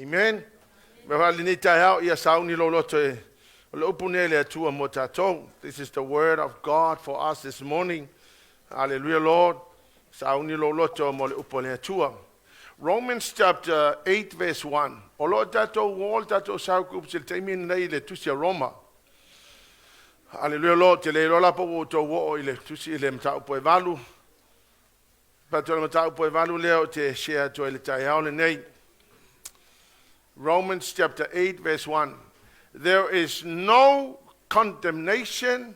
Amen. Me whali ni tai hau ia sauni lo loto e o le upu nei le atua mo tātou. This is the word of God for us this morning. Hallelujah, Lord. Sauni lo loto mo le upu le atua. Romans chapter 8 verse 1. O lo tātou wall tātou sau kupu se taimi nei le tusi a Roma. Hallelujah, Lord. Te le lola po o tō o i le tusi i le mata upu e valu. Pato le mata upu e valu lea o te share to le tai hau le nei. Romans chapter 8 verse 1. There is no condemnation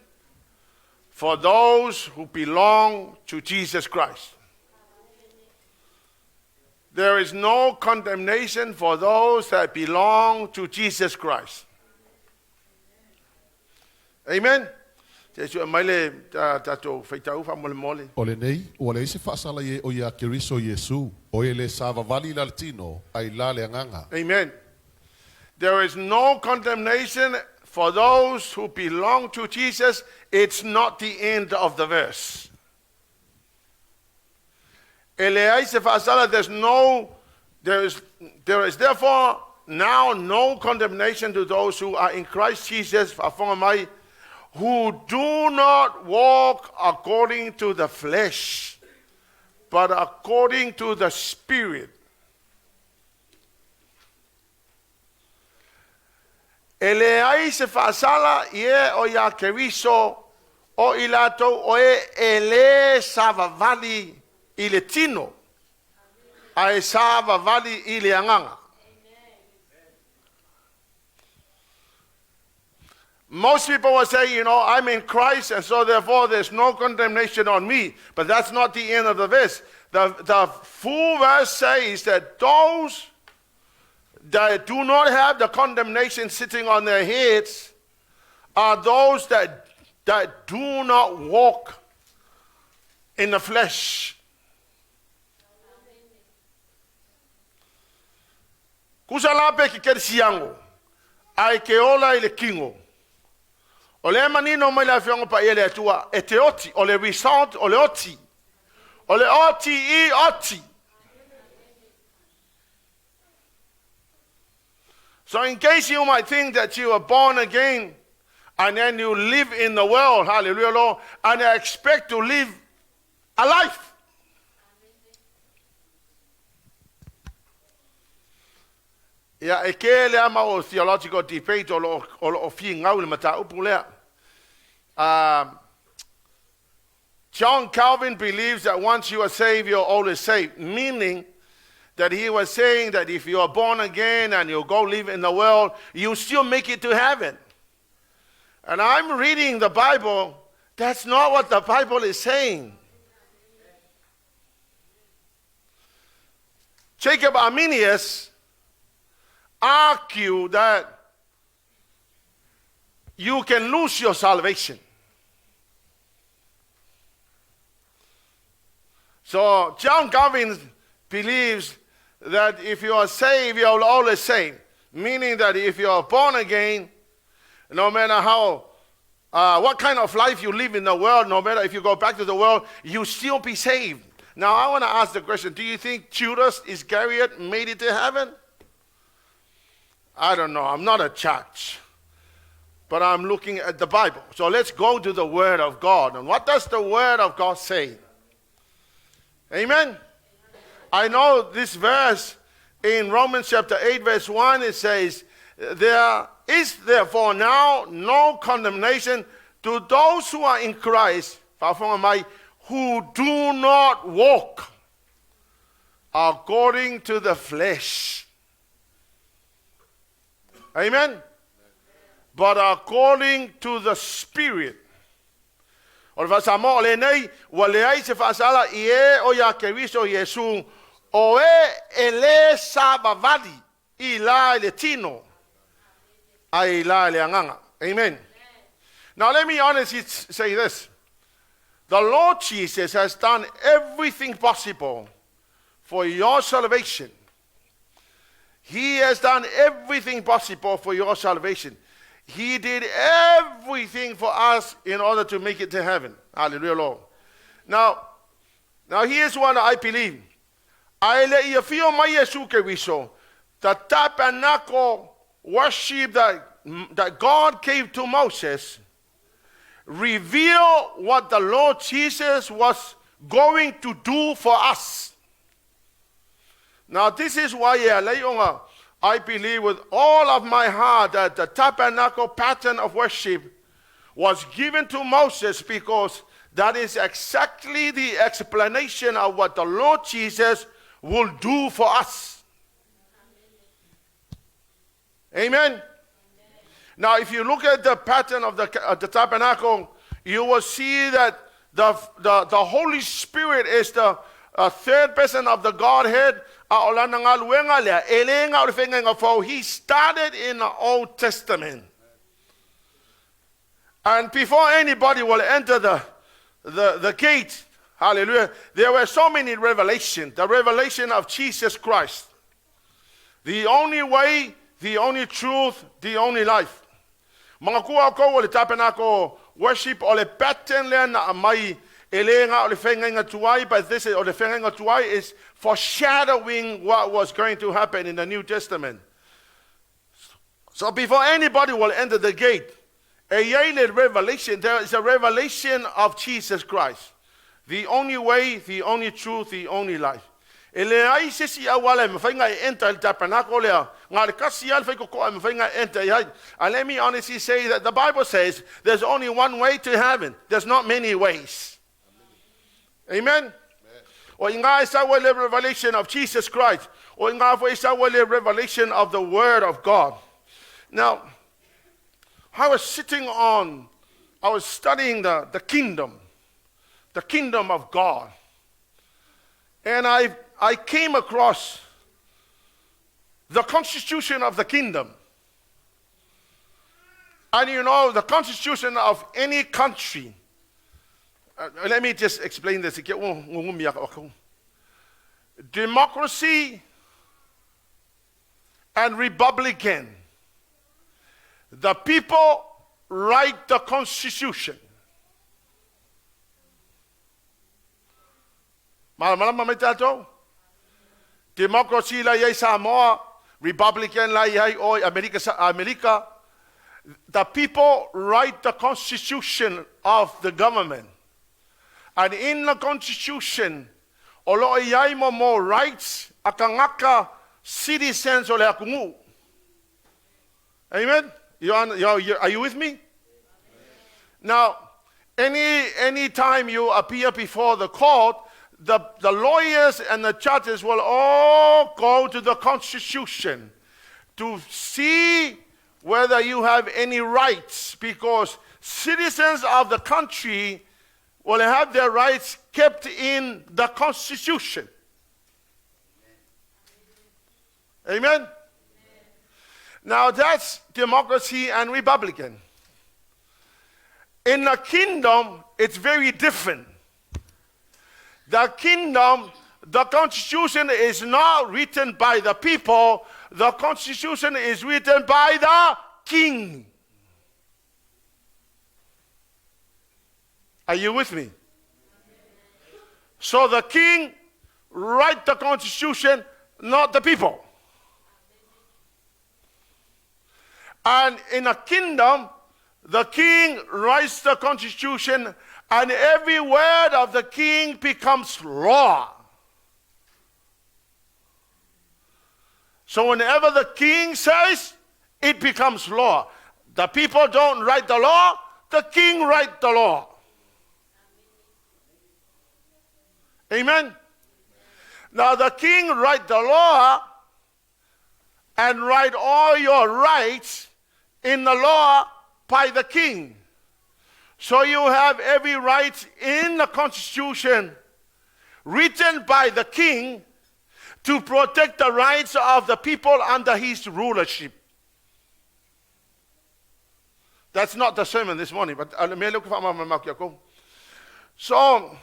for those who belong to Jesus Christ. There is no condemnation for those that belong to Jesus Christ. Amen. Te sua mai le tātou whaitau wha mole mole. O lenei, ua leai se faasala i e o iā Keriso Iesu, o e le savavali i la le tino, a i la le agaga. Amen. There is no condemnation for those who belong to Jesus. It's not the end of the verse. E leai se faasala, there's no, there is therefore now no condemnation to those who are in Christ Jesus, faafofoga mai, who do not walk according to the flesh, but according to the Spirit. E leai se faasala i e o iā Keriso o i latou o e e lē savavali i le tino, ae savavali i le agaga. Most people will say, you know, I'm in Christ, and so therefore there's no condemnation on me. But that's not the end of the verse. The full verse says that those that do not have the condemnation sitting on their heads are those that do not walk in the flesh. Kusa la pe ke kerisiango, ae ke ola i le kingo. O lea manino mai le afioga paia le Atua, e te oti, o le result o le oti. O le oti i oti. So in case you might think that you are born again and then you live in the world, hallelujah, Lord, and expect to live a life. Ia, e kele lava ma o theological debate o lo o figau i le mataupu lea. John Calvin believes that once you are saved, you're always saved, meaning that he was saying that if you are born again and you go live in the world, you still make it to heaven. And I'm reading the Bible, that's not what the Bible is saying. Jacob Arminius argued that you can lose your salvation. So John Calvin believes that if you are saved, you are always saved. Meaning that if you are born again, no matter what kind of life you live in the world, no matter if you go back to the world, you still be saved. Now I want to ask the question, do you think Judas Iscariot made it to heaven? I don't know. I'm not a judge. But I'm looking at the Bible. So let's go to the Word of God. And what does the Word of God say? Amen? I know this verse in Romans chapter 8 verse 1, it says, there is therefore now no condemnation to those who are in Christ, faafofoga mai, who do not walk according to the flesh. Amen? But according to the Spirit. O le faasamoa o lenei, ua leai se faasala i e o iā Keriso Iesu, o e e lē savavali i la i le tino, ae i la i le agaga. Amen. Now let me honestly say this. The Lord Jesus has done everything possible for your salvation. He has done everything possible for your salvation. He did everything for us in order to make it to heaven. Hallelujah, Lord. Now here's what I believe. Ae le i afio mai Iesu Keriso, The tabernacle worship that God gave to Moses reveal what the Lord Jesus was going to do for us. Now, this is why I believe with all of my heart that the tabernacle pattern of worship was given to Moses, because that is exactly the explanation of what the Lord Jesus will do for us. Amen. Now, if you look at the pattern of the tabernacle, you will see that the Holy Spirit is the third person of the Godhead. He started in the Old Testament. And before anybody will enter the gate, hallelujah, there were so many revelations. The revelation of Jesus Christ. The only way, the only truth, the only life. Mga kua ko o le tabernacle worship o le pattern lea na aumai e le nga o le whengainga tuai, but this is, o le whengainga tuai is foreshadowing what was going to happen in the New Testament. So before anybody will enter the gate, a revelation, there is a revelation of Jesus Christ. The only way, the only truth, the only life. E le ai se si awala e mawhainga e enter le tabernacle lea. Ngā le kasi al whai koko e mawhainga enter i hai. And let me honestly say that the Bible says there's only one way to heaven. There's not many ways. Amen? O i ngā e sawa le revelation of Jesus Christ. O i ngā fo e sawa le revelation of the Word of God. Now, I was studying the kingdom. The kingdom of God. And I came across the constitution of the kingdom. And you know, the constitution of any country. Let me just explain this. Democracy and republican. The people write the constitution. Democracy la iai Samoa, Republican la iai oi America. The people write the constitution of the government. And in the constitution, o lo iai mo mo rights a kangaka citizens o le akungu. Amen? Are you with me? Now, any time you appear before the court, the lawyers and the judges will all go to the Constitution to see whether you have any rights, because citizens of the country will have their rights kept in the Constitution. Amen? Now that's democracy and republican. In the kingdom, it's very different. The kingdom, the constitution is not written by the people. The constitution is written by the king. Are you with me? So the king writes the constitution, not the people. And in a kingdom, the king writes the constitution, and every word of the king becomes law. So whenever the king says, it becomes law. The people don't write the law, the king writes the law. Amen? Now the king write the law and write all your rights in the law by the king. So you have every right in the constitution written by the king to protect the rights of the people under his rulership. That's not the sermon this morning, but so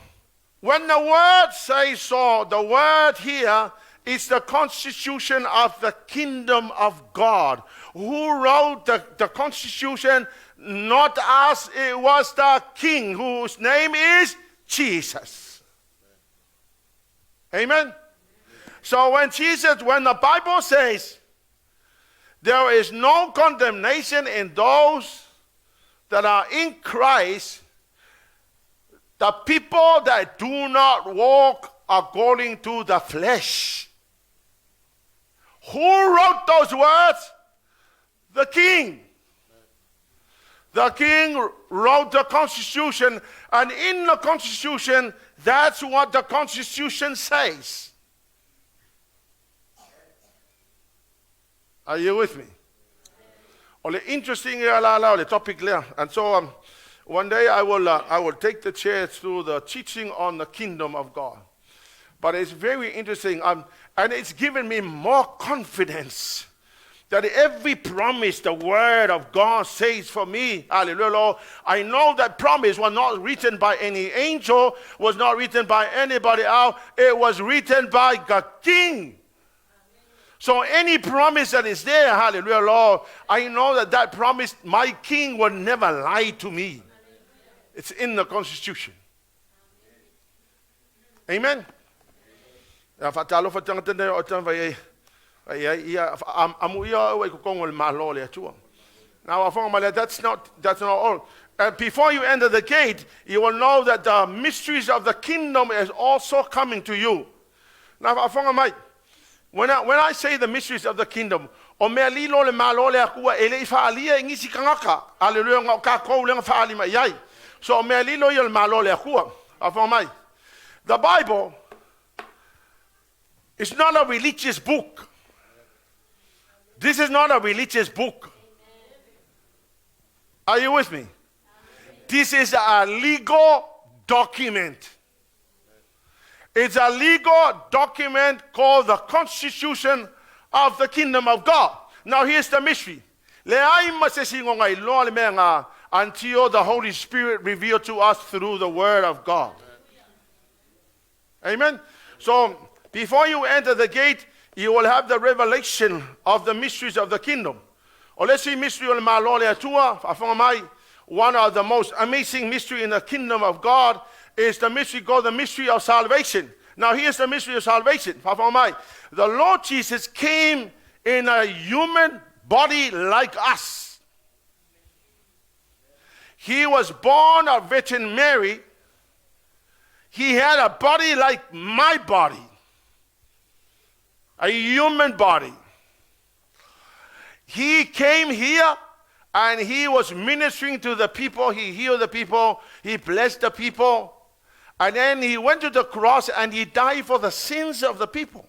when the word says so, the word here is the constitution of the kingdom of God. Who wrote the constitution? Not us, it was the king whose name is Jesus. Amen? So when the Bible says There is no condemnation in those that are in Christ, the people that do not walk according to the flesh. Who wrote those words? The king. The king wrote the Constitution, and in the Constitution, that's what the Constitution says. Are you with me? O le interesting ia la la o le topic lea. And so one day I will take the chair through the teaching on the kingdom of God. But it's very interesting, and it's given me more confidence that every promise the word of God says for me, hallelujah, Lord, I know that promise was not written by any angel, was not written by anybody else. It was written by the King. So any promise that is there, hallelujah, Lord, I know that that promise, my King will never lie to me. It's in the Constitution. Amen. Ia faatalofa tagata nei o tama ai ai ai ia amu ia au ai kokongo le malo le atua. Now, afonga male, that's not all. Before you enter the gate, you will know that the mysteries of the kingdom is also coming to you. Now, afonga mai, when I say the mysteries of the kingdom, o mea lilo le malo le akua e le i whaalia i ngisi kangaka. Hallelujah, ngā ka kou lenga whaali mai ai. So o mea lilo ia le malo le akua. Afonga mai, the Bible is not a religious book. This is not a religious book. Are you with me? This is a legal document. It's a legal document called the Constitution of the Kingdom of God. Now here's the mystery. Le ai ma se singo ngai loa le mea ngā until the Holy Spirit revealed to us through the Word of God. Amen? So, before you enter the gate, you will have the revelation of the mysteries of the kingdom. O le si mystery o le malo le atua, whaafonga mai, one of the most amazing mystery in the kingdom of God is the mystery called the mystery of salvation. Now here's the mystery of salvation. Whaafonga mai. The Lord Jesus came in a human body like us. He was born of Virgin Mary. He had a body like my body, a human body. He came here and he was ministering to the people. He healed the people. He blessed the people. And then he went to the cross and he died for the sins of the people.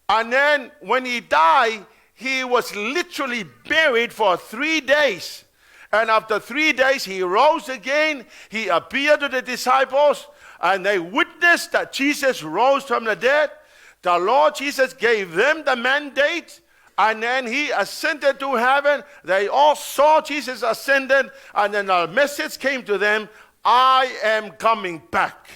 And then when he died, he was literally buried for 3 days. And after 3 days, he rose again. He appeared to the disciples, and they witnessed that Jesus rose from the dead. The Lord Jesus gave them the mandate, and then he ascended to heaven. They all saw Jesus ascended, and then a message came to them, I am coming back.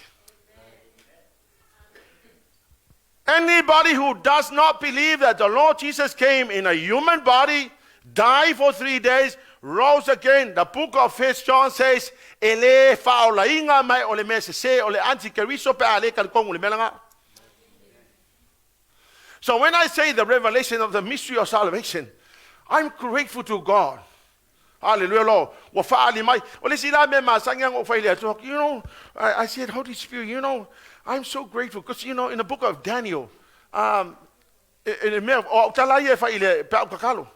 Anybody who does not believe that the Lord Jesus came in a human body, died for 3 days, rose again, the book of 1 John says, Ele whaolainga mai o le mea se o le antikeriso pe a le kalikongu le melanga. So when I say the revelation of the mystery of salvation, I'm grateful to God. Hallelujah, Lord. Wa whaali mai. O le sila me masangi ang o whaile atu. You know, I said, Holy Spirit, you know, I'm so grateful. Because, you know, in the book of Daniel, e mea, o tala ia e whaile pe au kakalo.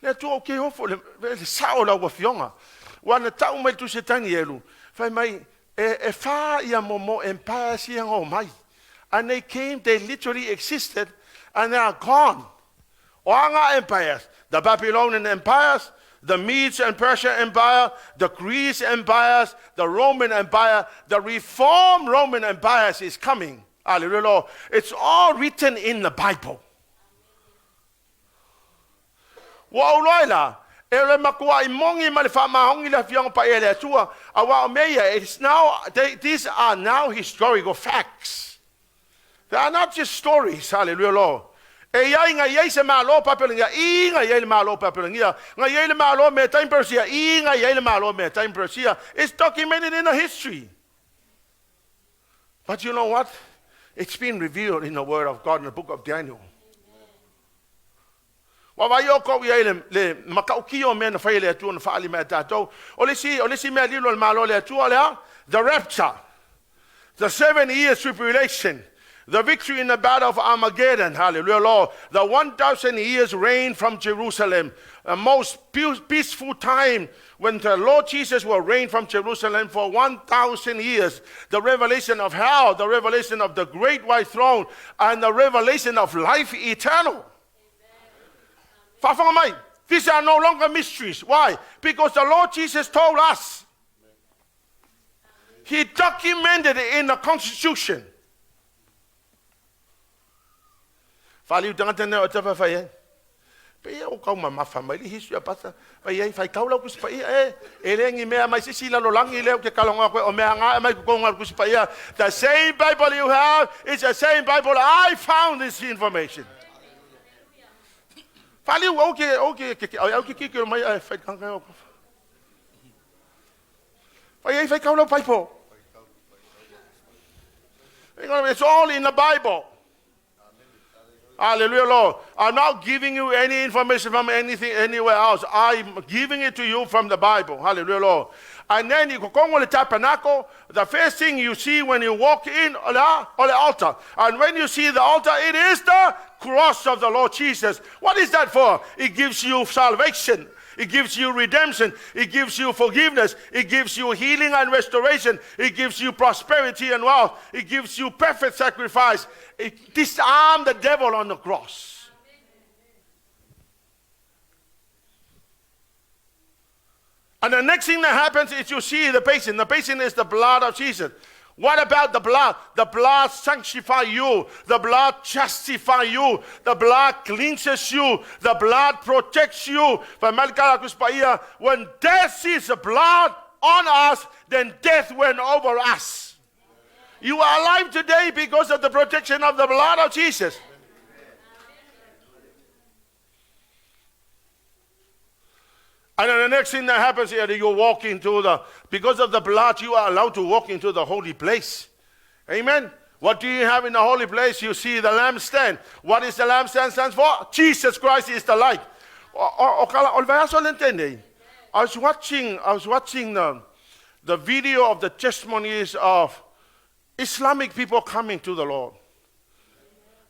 Le atua o ke hofo, le sao la ua fionga. Ua na tau mai tu se tangi elu. Whai mai, e wha ia momo empire si ang o mai. And they came, they literally existed, and they are gone. O anga empires, the Babylonian empires, the Medes and Persia Empire, the Greece empires, the Roman Empire, the Reformed Roman Empires is coming. Hallelujah. Lord. It's all written in the Bible. Wa uloila, e le makua i mongi ma le whamahongi le fionga pa e le atua, a wa o meia, it's now, they, these are now historical facts. They are not just stories, hallelujah, Lord. E iai ngai iai se malo papelangia, i ngai iai le malo papelangia, ngai iai le malo me time Persia, i ngai iai le malo me time Persia. It's documented in the history. But you know what? It's been revealed in the Word of God in the book of Daniel. Ua vaai outou i ai le, le matautia o mea na fai e le Atua na faaali mai ia tatou. O le isi, o le isi mea lilo i le Malo o le Atua o le a? The rapture. The 7 years tribulation. The victory in the battle of Armageddon. Hallelujah, Lord. The 1,000 years reign from Jerusalem. A most peaceful time when the Lord Jesus will reign from Jerusalem for 1,000 years. The revelation of hell, the revelation of the great white throne, and the revelation of life eternal. Faafofoga mai. These are no longer mysteries. Why? Because the Lord Jesus told us. He documented it in the Constitution. Faaliu tagata nei o tafa fai ai. Pe ia o kau mamafa mai le hisu a pasa. Fai ai fai kau lau kusi paia e. E le ngi mea mai sisi la lolangi le o ke kalonga koe o mea ngā mai kukonga kusi paia. The same Bible you have is the same Bible I found this information. Faaliu au ke au ke ke au ke ke ke mai ai fai kanga o. Fai ai fai kau lau paipo. It's all in the Bible. Hallelujah, Lord. I'm not giving you any information from anything anywhere else. I'm giving it to you from the Bible. Hallelujah, Lord. And then you go on the tabernacle. The first thing you see when you walk in on the altar. And when you see the altar, it is the cross of the Lord Jesus. What is that for? It gives you salvation. It gives you redemption. It gives you forgiveness. It gives you healing and restoration. It gives you prosperity and wealth. It gives you perfect sacrifice. It disarmed the devil on the cross. And the next thing that happens is you see the basin. The basin is the blood of Jesus. What about the blood? The blood sanctifies you. The blood justifies you. The blood cleanses you. The blood protects you. When death sees the blood on us, then death went over us. You are alive today because of the protection of the blood of Jesus. And then the next thing that happens here, you walk into the, because of the blood, you are allowed to walk into the holy place. Amen. What do you have in the holy place? You see the lampstand. What is the lampstand stands for? Jesus Christ is the light. I was watching the video of the testimonies of Islamic people coming to the Lord.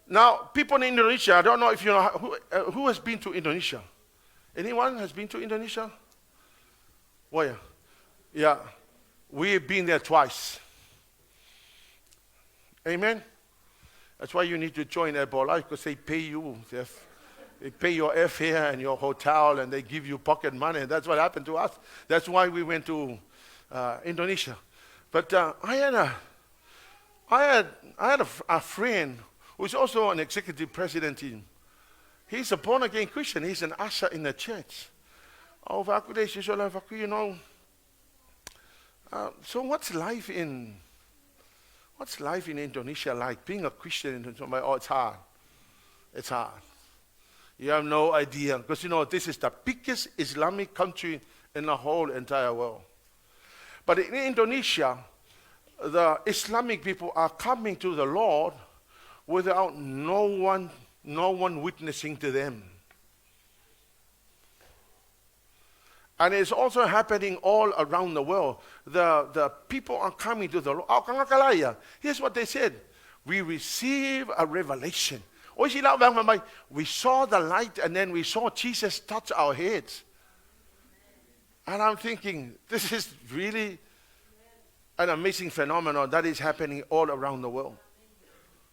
Now, people in Indonesia, I don't know if you know who has been to Indonesia. Anyone has been to Indonesia? Where? Yeah. We've been there twice. Amen. That's why you need to join Herbalife, because they pay you. They pay your airfare and your hotel, and they give you pocket money. That's what happened to us. That's why we went to Indonesia. But I had a friend who's also an executive president. He's a born again Christian. He's an usher in the church. Oh, so what's life in Indonesia like? Being a Christian in Indonesia, oh, it's hard. It's hard. You have no idea. Because this is the biggest Islamic country in the whole entire world. But in Indonesia, the Islamic people are coming to the Lord without no one witnessing to them. And it's also happening all around the world. The people are coming to the Lord. Oh, here's what they said. We receive a revelation. We saw the light and then we saw Jesus touch our heads. And I'm thinking, this is really an amazing phenomenon that is happening all around the world.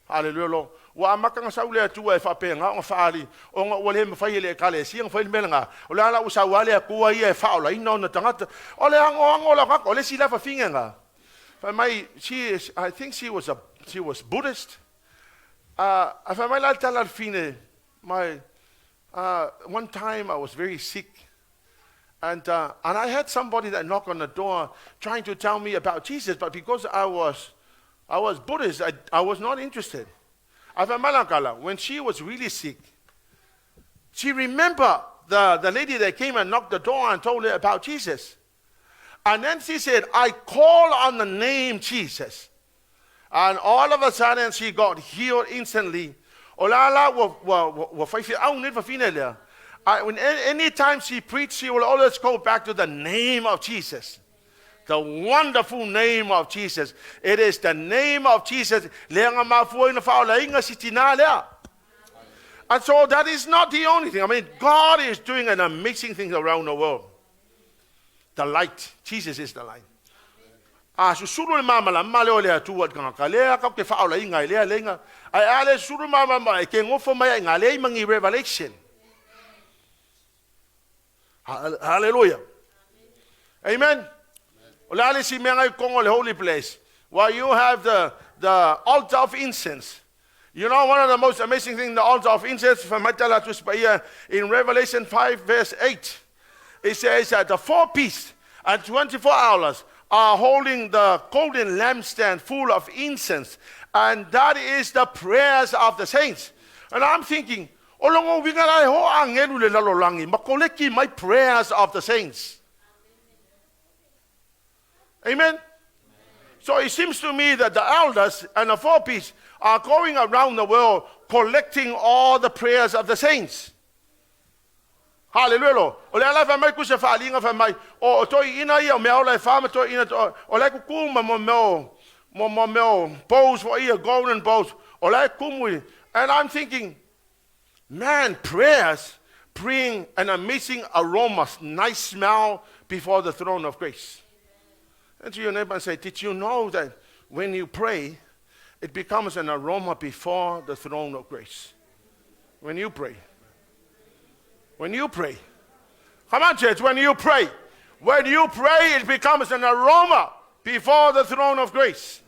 Hallelujah, Lord. Ua amata ona sau le Atua e faapena ona faaali ona ua le mafai e le ekalesia ona fai le mea lena. O le ala ua sau lava le Atua ia e faaolaina ona tagata. O le agoago o lau tagata, o le isi la fafine. Fai mai, I think she was Buddhist. A fai mai la tala le fine, one time I was very sick. And I had somebody that knocked on the door trying to tell me about Jesus, but because I was Buddhist, I was not interested. When she was really sick, she remembered the lady that came and knocked the door and told her about Jesus. And then she said, "I call on the name Jesus." And all of a sudden she got healed instantly. O la la ua ua ua ua fai feau nei fafine lea. Anytime she preached, she will always go back to the name of Jesus. The wonderful name of Jesus. It is the name of Jesus. Lea nga mafua ina whaolainga si tina lea. And so that is not the only thing. I mean, God is doing an amazing thing around the world. The light. Jesus is the light. A susulu le malamalama le o le Atua i le tagata, lea kau ke whaolainga i lea lenga. Ai a le susulu malamalama e ke ngofo mai ai ngā lea i mangi revelation. Hallelujah. Amen. O le a le si mea ngai kongo le holy place. Where you have the altar of incense. You know, one of the most amazing things, the altar of incense, from in Revelation 5, verse 8, it says that the four beasts and 24 hours are holding the golden lampstand full of incense, and that is the prayers of the saints. And I'm thinking, o longo winga lai ho angelu le lalolangi, ma koleki my prayers of the saints. Amen? So it seems to me that the elders and the four beasts are going around the world collecting all the prayers of the saints. Hallelujah. O le ala fa mai ku se whaalinga fa mai. O toi ina ia o mea ola e wha toi ina o le kuku ma mo meo mo meo bowls for ia golden bowls. O le kumu. And I'm thinking, man, prayers bring an amazing aroma, nice smell before the throne of grace. And to your neighbor and say, did you know that when you pray, it becomes an aroma before the throne of grace? When you pray. When you pray. Come on, church, when you pray. When you pray, it becomes an aroma before the throne of grace.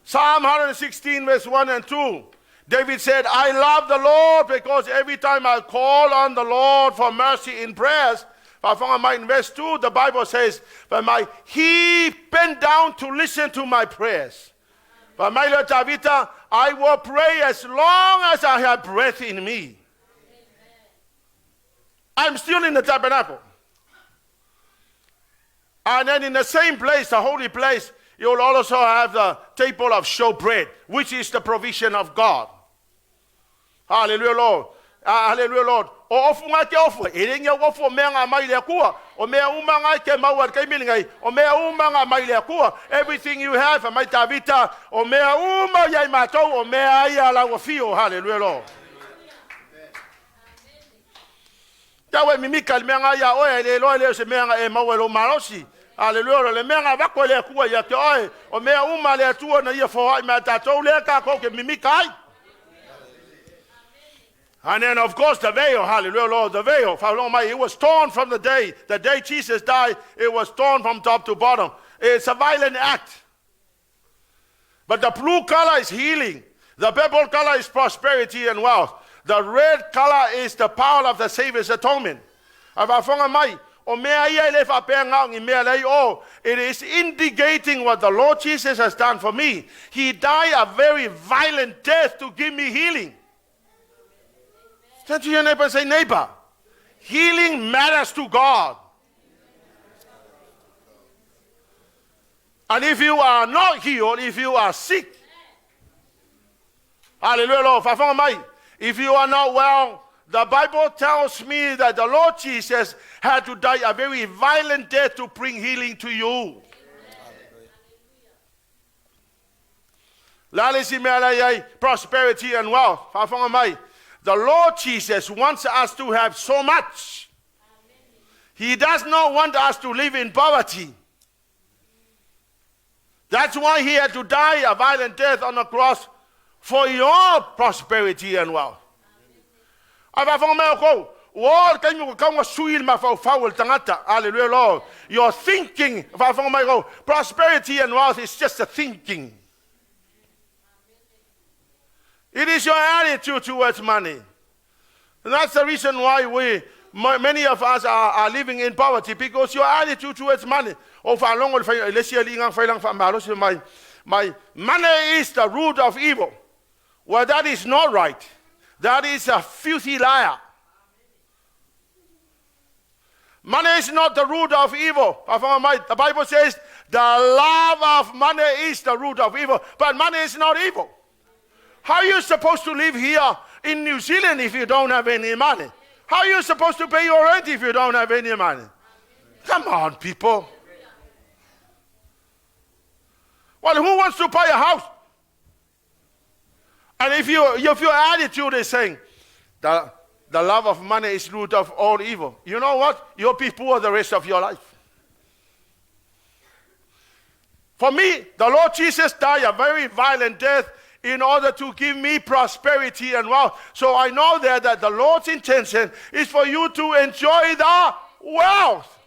Psalm 116, verse 1 and 2. David said, I love the Lord because every time I call on the Lord for mercy in prayers, in verse 2, the Bible says, He bent down to listen to my prayers. I will pray as long as I have breath in me. I'm still in the tabernacle. And then in the same place, the holy place, you will also have the table of showbread, which is the provision of God. Hallelujah, Lord. Hallelujah, Lord. O ofu ngai ke ofu, e le nya ofu mea ngā mai le akua, o mea uma ngai ke maua ke mili ngai, o mea uma ngā mai le akua. Everything you have, mai Tavita, o mea uma iai mātou, o mea ai ala ua fio. Hallelujah, Lord. Tau e mimika le mea ngai ia oe, le loa le se mea ngai e maua lo malosi. Hallelujah, le mea ngā wako le akua ia te oe, o mea uma le atua na ia foai mea tātou lea ka kou ke mimika ai. And then, of course, the veil, hallelujah, Lord, the veil, it was torn from the day Jesus died, it was torn from top to bottom. It's a violent act. But the blue color is healing. The purple color is prosperity and wealth. The red color is the power of the Savior's atonement. It is indicating what the Lord Jesus has done for me. He died a very violent death to give me healing. Turn to your neighbor and say, neighbor, healing matters to God. And if you are not healed, if you are sick, hallelujah, Lord, if you are not well, the Bible tells me that the Lord Jesus had to die a very violent death to bring healing to you. Prosperity and wealth. The Lord Jesus wants us to have so much. He does not want us to live in poverty. That's why he had to die a violent death on the cross for your prosperity and wealth. Hallelujah, Lord. Your thinking, prosperity and wealth is just a thinking. It is your attitude towards money. And that's the reason why many of us are living in poverty, because your attitude towards money. My money is the root of evil. Well, that is not right. That is a filthy liar. Money is not the root of evil. The Bible says the love of money is the root of evil, but money is not evil. How are you supposed to live here In New Zealand, if you don't have any money, how are you supposed to pay your rent if you don't have any money? Come on, people. Well, who wants to buy a house? And if your attitude is saying, the love of money is root of all evil, you know what? You'll be poor the rest of your life. For me, the Lord Jesus died a very violent death in order to give me prosperity and wealth. So I know that the Lord's intention is for you to enjoy the wealth.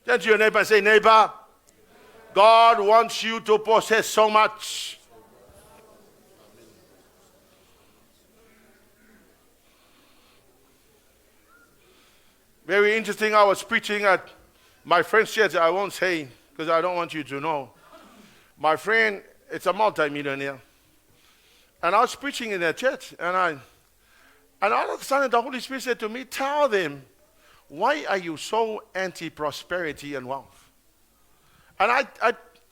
Turn to your neighbor and say, neighbor, God wants you to possess so much. Very interesting, I was preaching at my friend's church. I won't say, because I don't want you to know. My friend, it's a multimillionaire. And I was preaching in that church, and all of a sudden the Holy Spirit said to me, tell them, why are you so anti-prosperity and wealth? And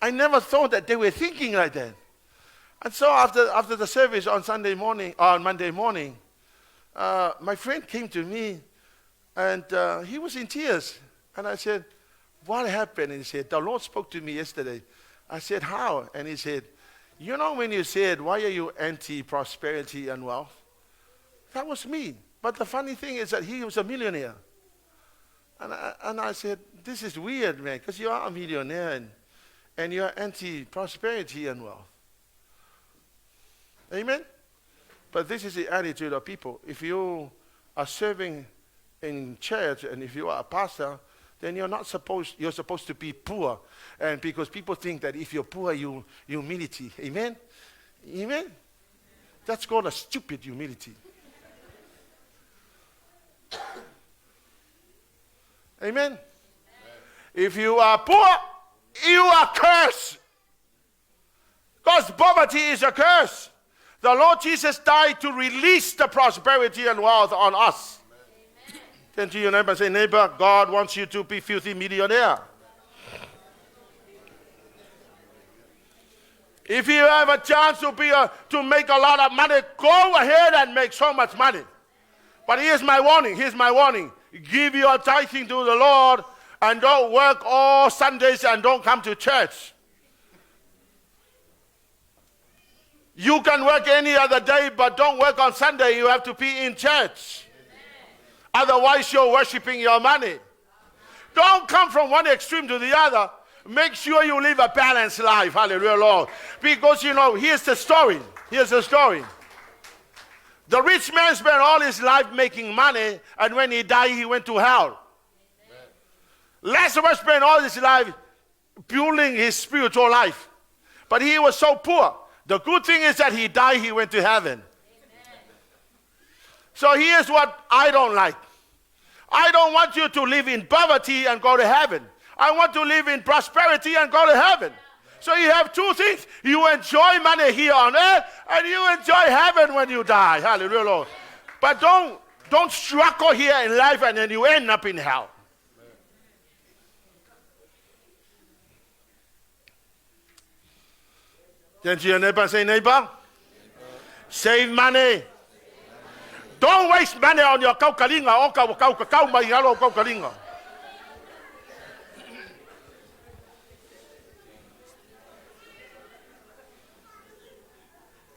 I never thought that they were thinking like that. And so after the service on Sunday morning, on Monday morning, my friend came to me, and he was in tears. And I said, what happened? And he said, the Lord spoke to me yesterday. I said, how? And he said, you know when you said, why are you anti-prosperity and wealth? That was me. But the funny thing is that he was a millionaire. And I said, this is weird, man, because you are a millionaire and you are anti-prosperity and wealth. Amen? But this is the attitude of people. If you are serving in church and if you are a pastor, then you're not supposed, you're supposed to be poor. And because people think that if you're poor, you humility. Amen? Amen? That's called a stupid humility. Amen? Amen? If you are poor, you are cursed. Because poverty is a curse. The Lord Jesus died to release the prosperity and wealth on us. Turn to your neighbor and say, neighbor, God wants you to be filthy millionaire. If you have a chance to make a lot of money, go ahead and make so much money. But here's my warning. Here's my warning. Give your tithing to the Lord and don't work all Sundays and don't come to church. You can work any other day, but don't work on Sunday. You have to be in church. Otherwise, you're worshiping your money. Don't come from one extreme to the other. Make sure you live a balanced life. Hallelujah, Lord. Because, you know, here's the story. Here's the story. The rich man spent all his life making money, and when he died, he went to hell. Amen. Lazarus spent all his life building his spiritual life, but he was so poor. The good thing is that he died, he went to heaven. So here's what I don't like. I don't want you to live in poverty and go to heaven. I want to live in prosperity and go to heaven. So you have two things. You enjoy money here on earth, and you enjoy heaven when you die. Hallelujah, Lord. But don't struggle here in life and then you end up in hell. Then to your neighbor and say, neighbor, save money. Don't waste money on your kaukalinga. O kau mai alo kaukalinga.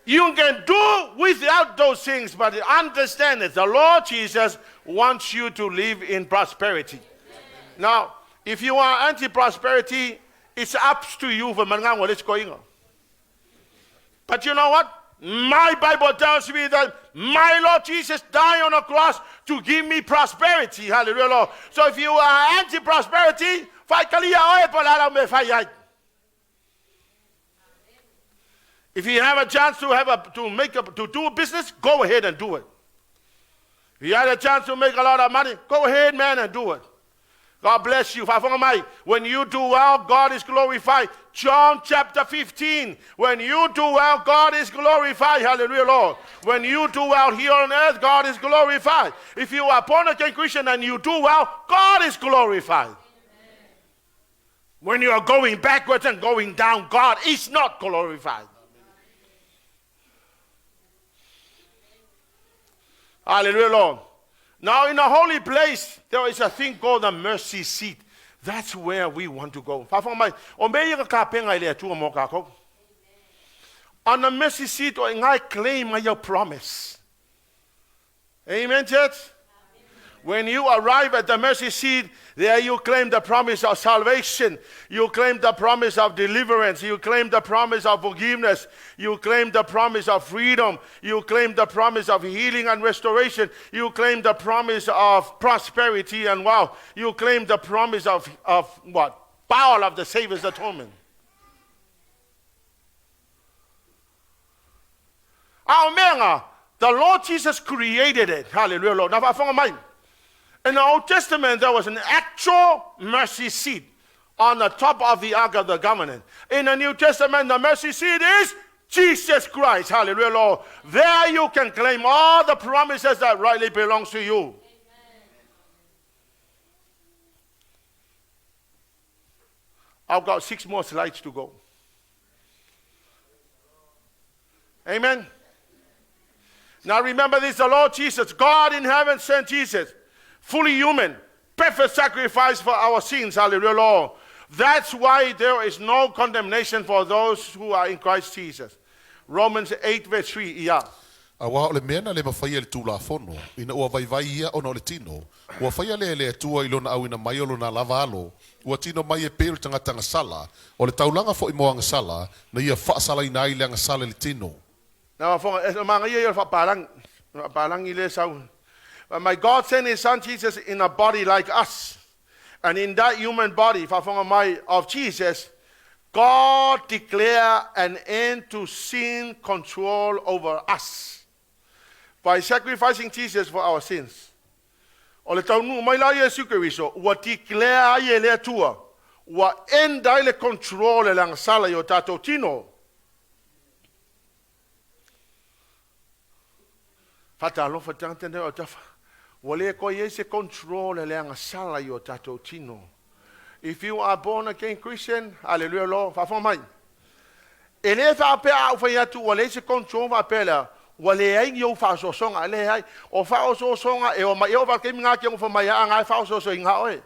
You can do without those things, but understand it. The Lord Jesus wants you to live in prosperity. Now, if you are anti-prosperity, it's up to you for what's going on. But you know what? My Bible tells me that my Lord Jesus died on a cross to give me prosperity. Hallelujah, Lord. So if you are anti-prosperity, if you have a chance to do a business, go ahead and do it. If you had a chance to make a lot of money, go ahead, man, and do it. God bless you. When you do well, God is glorified. John chapter 15. When you do well, God is glorified. Hallelujah, Lord. When you do well here on earth, God is glorified. If you are born again Christian and you do well, God is glorified. Amen. When you are going backwards and going down, God is not glorified. Hallelujah, Lord. Now, in the holy place, there is a thing called the mercy seat. That's where we want to go. Faafofoga mai, o mea ia ka kapenga i le Atua mo kākou. On the mercy seat, o i ina e claim ai au promise. Amen, church? When you arrive at the mercy seat, there you claim the promise of salvation. You claim the promise of deliverance. You claim the promise of forgiveness. You claim the promise of freedom. You claim the promise of healing and restoration. You claim the promise of prosperity and wealth. You claim the promise of what? Power of the Savior's atonement. A o mea nga, the Lord Jesus created it. Hallelujah, Lord. Na faafofoga mai. In the Old Testament, there was an actual mercy seat on the top of the Ark of the Covenant. In the New Testament, the mercy seat is Jesus Christ. Hallelujah, Lord. There you can claim all the promises that rightly belongs to you. I've got 6 more slides to go. Amen. Now remember this, the Lord Jesus, God in heaven sent Jesus, fully human, perfect sacrifice for our sins. Hallelujah, Lord. That's why there is no condemnation for those who are in Christ Jesus. Romans 8 verse 3, yeah. Auā o le mea na le mafai e le Tulafono, ina ua vaivai ia ona o le tino, ua faia lea e le Atua i lona auina mai o lona lava alo, ua tino mai e pei o le tagata agasala, o le taulaga foi mo agasala, na ia faasalaina ai le agasala i le tino. Na mafoga, e manaia ia o le faapalangi, faapalangi lea e sau. But my God sent His Son Jesus in a body like us. And in that human body, faafofoga mai, of Jesus, God declare an end to sin control over us by sacrificing Jesus for our sins. O le taunuu mai la Iesu Keriso, ua declare ai e le Atua, ua end ai le control e le agasala i o tatou tino. Faatalofa tagata nei o tafa. Ua le koe i ai se control e le agasala i o tatou tino. If you are born again Christian, hallelujah Lord, faafofoga mai. E le faapea a ou fai atu ua leai se control faapea lea, ua leai ni ou faaosoosoga. E leai. O faaosoosoga e omai, e oo faataimi nga ke ofa mai aa nga e faaosooso i nga oe.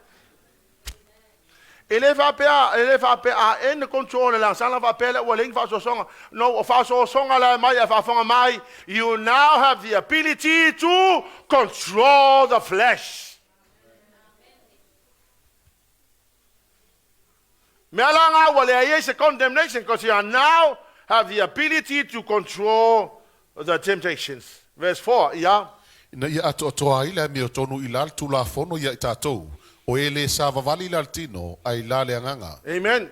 E le faapea, e le faapea a end control le agasala faapea lea ua leai ni faaosoosoga. No, o faaosoosoga la e mai a faafofoga mai, you now have the ability to control the flesh. Mea la nga ua leai ai se condemnation because you are now have the ability to control the temptations. Verse 4, ia. Ina ia atoatoa ai le amiotonu i la le Tulafono ia i tatou, o e le savavali i la le tino, ae i la le agaga. Amen.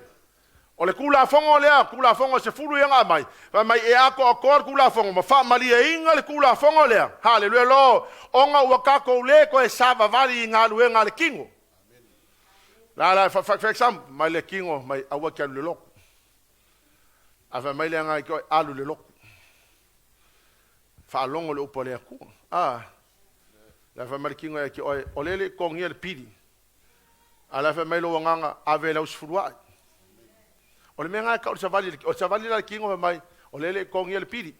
O le Kulafono lea, Kulafono e sefulu ia na aumai, fai mai e atoatoa le Kulafono ma faamalieina le Kulafono lea. Haleluia Lord. Ona ua tatou le toe savavali i galuega a le tino. La la, for, for example, mai le tino mai aua ke alu le lotu. A fai mai le agaga i ke oe, alu le lotu. Faalogo le upu a le Atua. Ah. La fai mai le tino ia ke oe, o le le totogia le pili. A la fai mai lou agaga, ave lau sefuluai. O le mea lena e tau o le savali, o le savali la le tino fai mai, o lea e le i totogia le pili.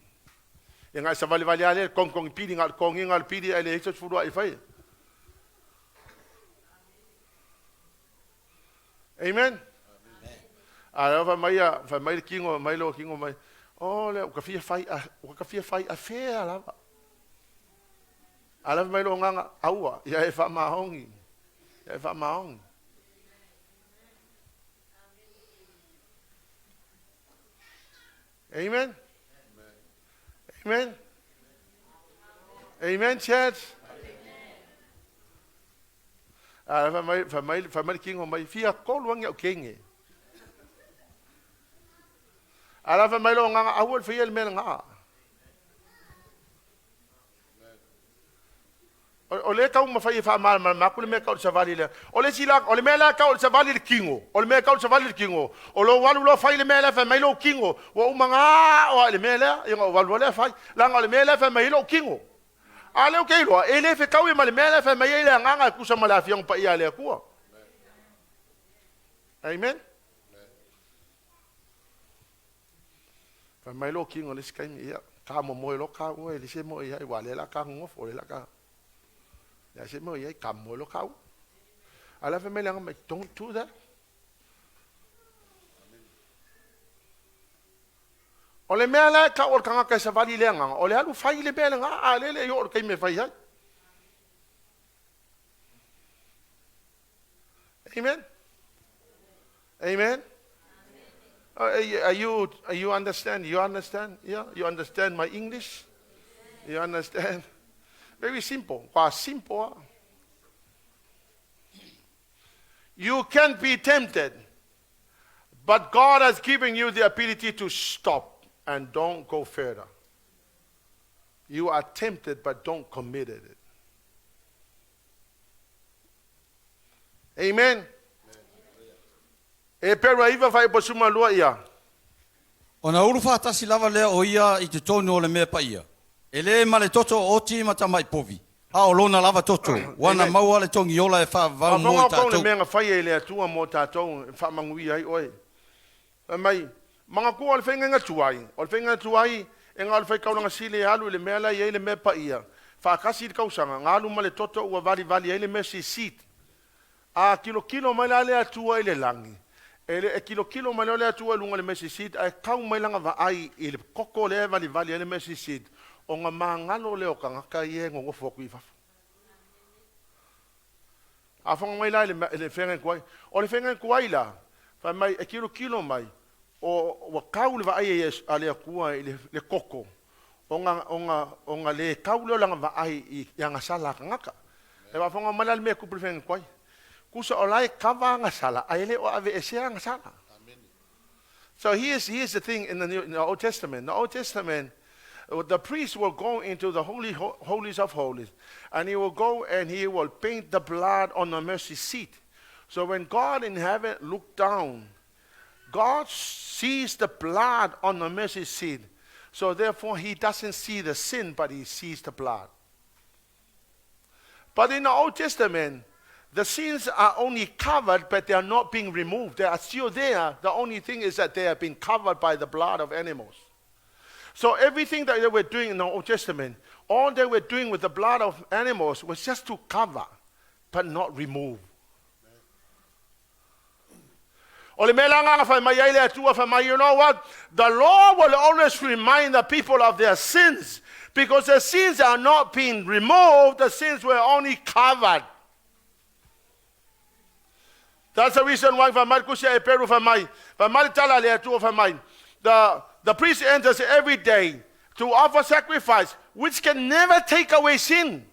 Ia na e savalivali lava lea, togitogi pili, na o le totogiga o le pili ae leai se sefuluai e faia. Amen. A lea fai mai, fai mai le tino, fai mai lou tino mai, o lea, ua ta fia fai, ua ta fia fai afea lava. A la fai mai lou agaga, aua, ia e faamaoni, ia e faamaoni. Amen. Amen. Amen, church. A fai mai, fai mai, fai mai le tino mai, fia tolu agi au kenge. A la fai mai lou agaga, aua le faia le mea lena. O lea e taumafai e faamalamalama atu le mea e tau o le savali lea. O le isi la, o le mea la e tau o le savali i le tino, o le mea e tau o le savali i le tino, o lou alu loa fai le mea lea fai mai lou tino, ua uma ona ao lava i le mea lea, ia ona ou alu loa lea fai, leaga o le mea lea e fai mai ai lou tino. A o lea ou te iloa, e le fetaui ma le mea lea e fai mai ai le agaga e tusa ma le Afioga Paia a le Atua. Amen. Fai mai lou tino i le isi taimi, ia, Ka momoe loa kāua e leai se mea o i ai, aua o lea o le a ka gogofo, o lea o le a ka, leai se mea o i ai, ka momoe loa kāua. A o le a fai mai le aga mai, don't do that. O le mea la e tau o le tagata e savali i le agaga, o le alu fai le mea lena, a o lea e le i oo i le taimi e fai ai. Amen. Amen. Are you, are you understand? You understand? Yeah, you understand my English? You understand? Very simple. Kwa simple. Ah. You can be tempted, but God has given you the ability to stop and don't go further. You are tempted, but don't commit it. Amen. Eperu 9 fuaiupu 12 ia. Ona ulu faatasi lava lea o ia i totonu o le mea paia, e le ma le toto o oti ma tamai povi, a o lona lava toto, ua na Amen. maua le togiola e faavavau mo Faafofoga i outou i le tatou. mea na faia e le Atua mo tatou e faamanuia ai oe. Fai mai, Manatua o le faiga tuai, o le faiga tuai e na o le faitaulaga sili e alu i le mea la e i ai le mea paia, faatasi i le tausaga, na alu ma le toto ua valivali ai le mercy seat. A tilotilo mai la le Atua i le lagi, e le e tilotilo mai loa le Atua i luga o le mercy seat ae tau mai lana vaai i le toto lea e valivali ai le mercy seat, ona magalo lea o tagata ia e nonofo atu i fafo. A fofoga mai la i le, i le feagai tuai. O le feagai tuai la, fai mai e tilotilo mai, o, ua tau le vaai a le Atua i le, le toto, ona, ona, ona le tau lea o lana vaai i, i agasala a tagata. E faafofoga mai la le mea e tupu i le feagai tuai. Tusa o la e kava agasala, ae le o aveesea agasala. So here's the thing in the Old Testament. The Old Testament, the priest will go into the holy holies of holies, and he will go and he will paint the blood on the mercy seat. So when God in heaven looked down, God sees the blood on the mercy seat. So therefore he doesn't see the sin, but he sees the blood. But in the Old Testament, the sins are only covered, but they are not being removed. They are still there. The only thing is that they have been covered by the blood of animals. So everything that they were doing in the Old Testament, all they were doing with the blood of animals was just to cover, but not remove. O le mea la agaga fai mai ai le Atua, fai mai, you know what? The law will always remind the people of their sins because the sins are not being removed, the sins were only covered. That's the reason why fai mai kusi e Peru fai mai le tala a le Atua fai mai, the priest enters every day to offer sacrifice which can never take away sin.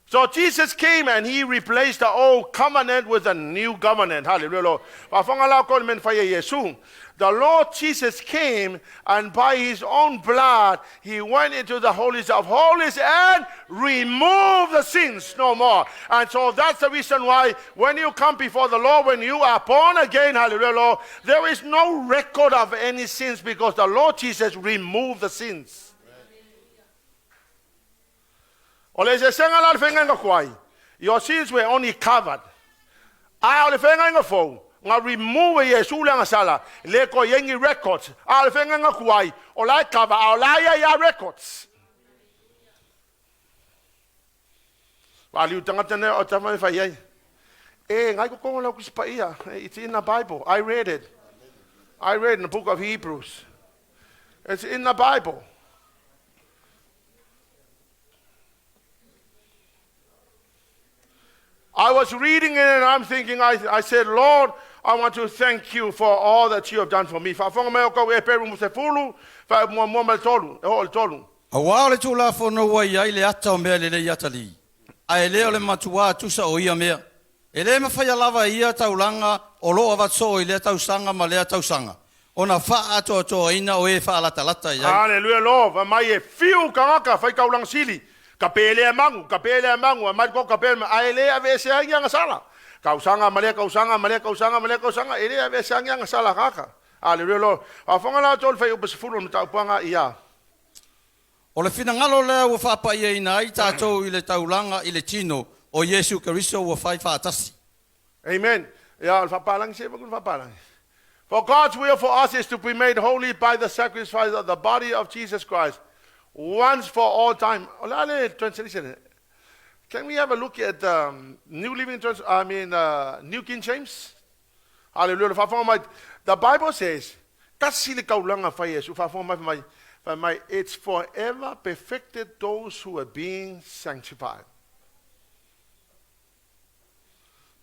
So Jesus came and he replaced the old covenant with a new covenant. Hallelujah. Lord. Faafofoga la outou i le mea na fai e Iesu. The Lord Jesus came and by his own blood he went into the holies of holies and removed the sins no more. And so that's the reason why when you come before the Lord, when you are born again, hallelujah, Lord, there is no record of any sins because the Lord Jesus removed the sins. O le eseesega la o le feagaiga tuai, your sins were only covered. A o le feagaiga fou, na remove e Iesu le agasala, le toe i ai ni records. A o le feagaiga tuai, o la e cover, a o la e i ai lava records. Valiu tagata nei o tama e fai ai. E, ngai kokonga lau Tusi Paia. It's in the Bible. I read it. I read in the book of Hebrews. It's in the Bible. I was reading it and I'm thinking, I said, Lord, I want to thank you for all that you have done for me. Faafofoga mai outou e Eperu mo 10, 1 ma le 3, e oo i le 3. Aua o le Tulafono ua i ai le ata o mea lelei atalii, ae le o le matuā tusa o ia mea. E le mafaia lava e ia taulaga o lo o avatu soo i lea tausaga ma lea tausaga, ona faaatoatoaina o e faalatalata i ai. Hallelujah Lord, fai mai e fiu tagata fai taulaga sili, ka pe lea magu, ka pe lea magu, aumai le koko ka pe lea magu, ae le aveese ai ni agasala. Tausaga ma lea tausaga ma lea tausaga ma lea tausaga, e le aveese ai ni agasala a tagata. Hallelujah Lord. Faafofoga la outou i le fuaiupu 10 o le mataupu ia. O le finagalo lea ua faapaiaina ai tatou i le taulaga i le tino o Iesu Keriso ua fai faatasi. Amen. Ia, o le faapalagi, se vaku le faapalagi. For God's will for us is to be made holy by the sacrifice of the body of Jesus Christ once for all time. O le a le translation? Can we have a look at um, New Living Trans I mean uh, New King James? Hallelujah. Le faafofoga mai. The Bible says, tasi le kaulanga fai Iesu, faafofoga mai fai mai, fai mai, it's forever perfected those who are being sanctified.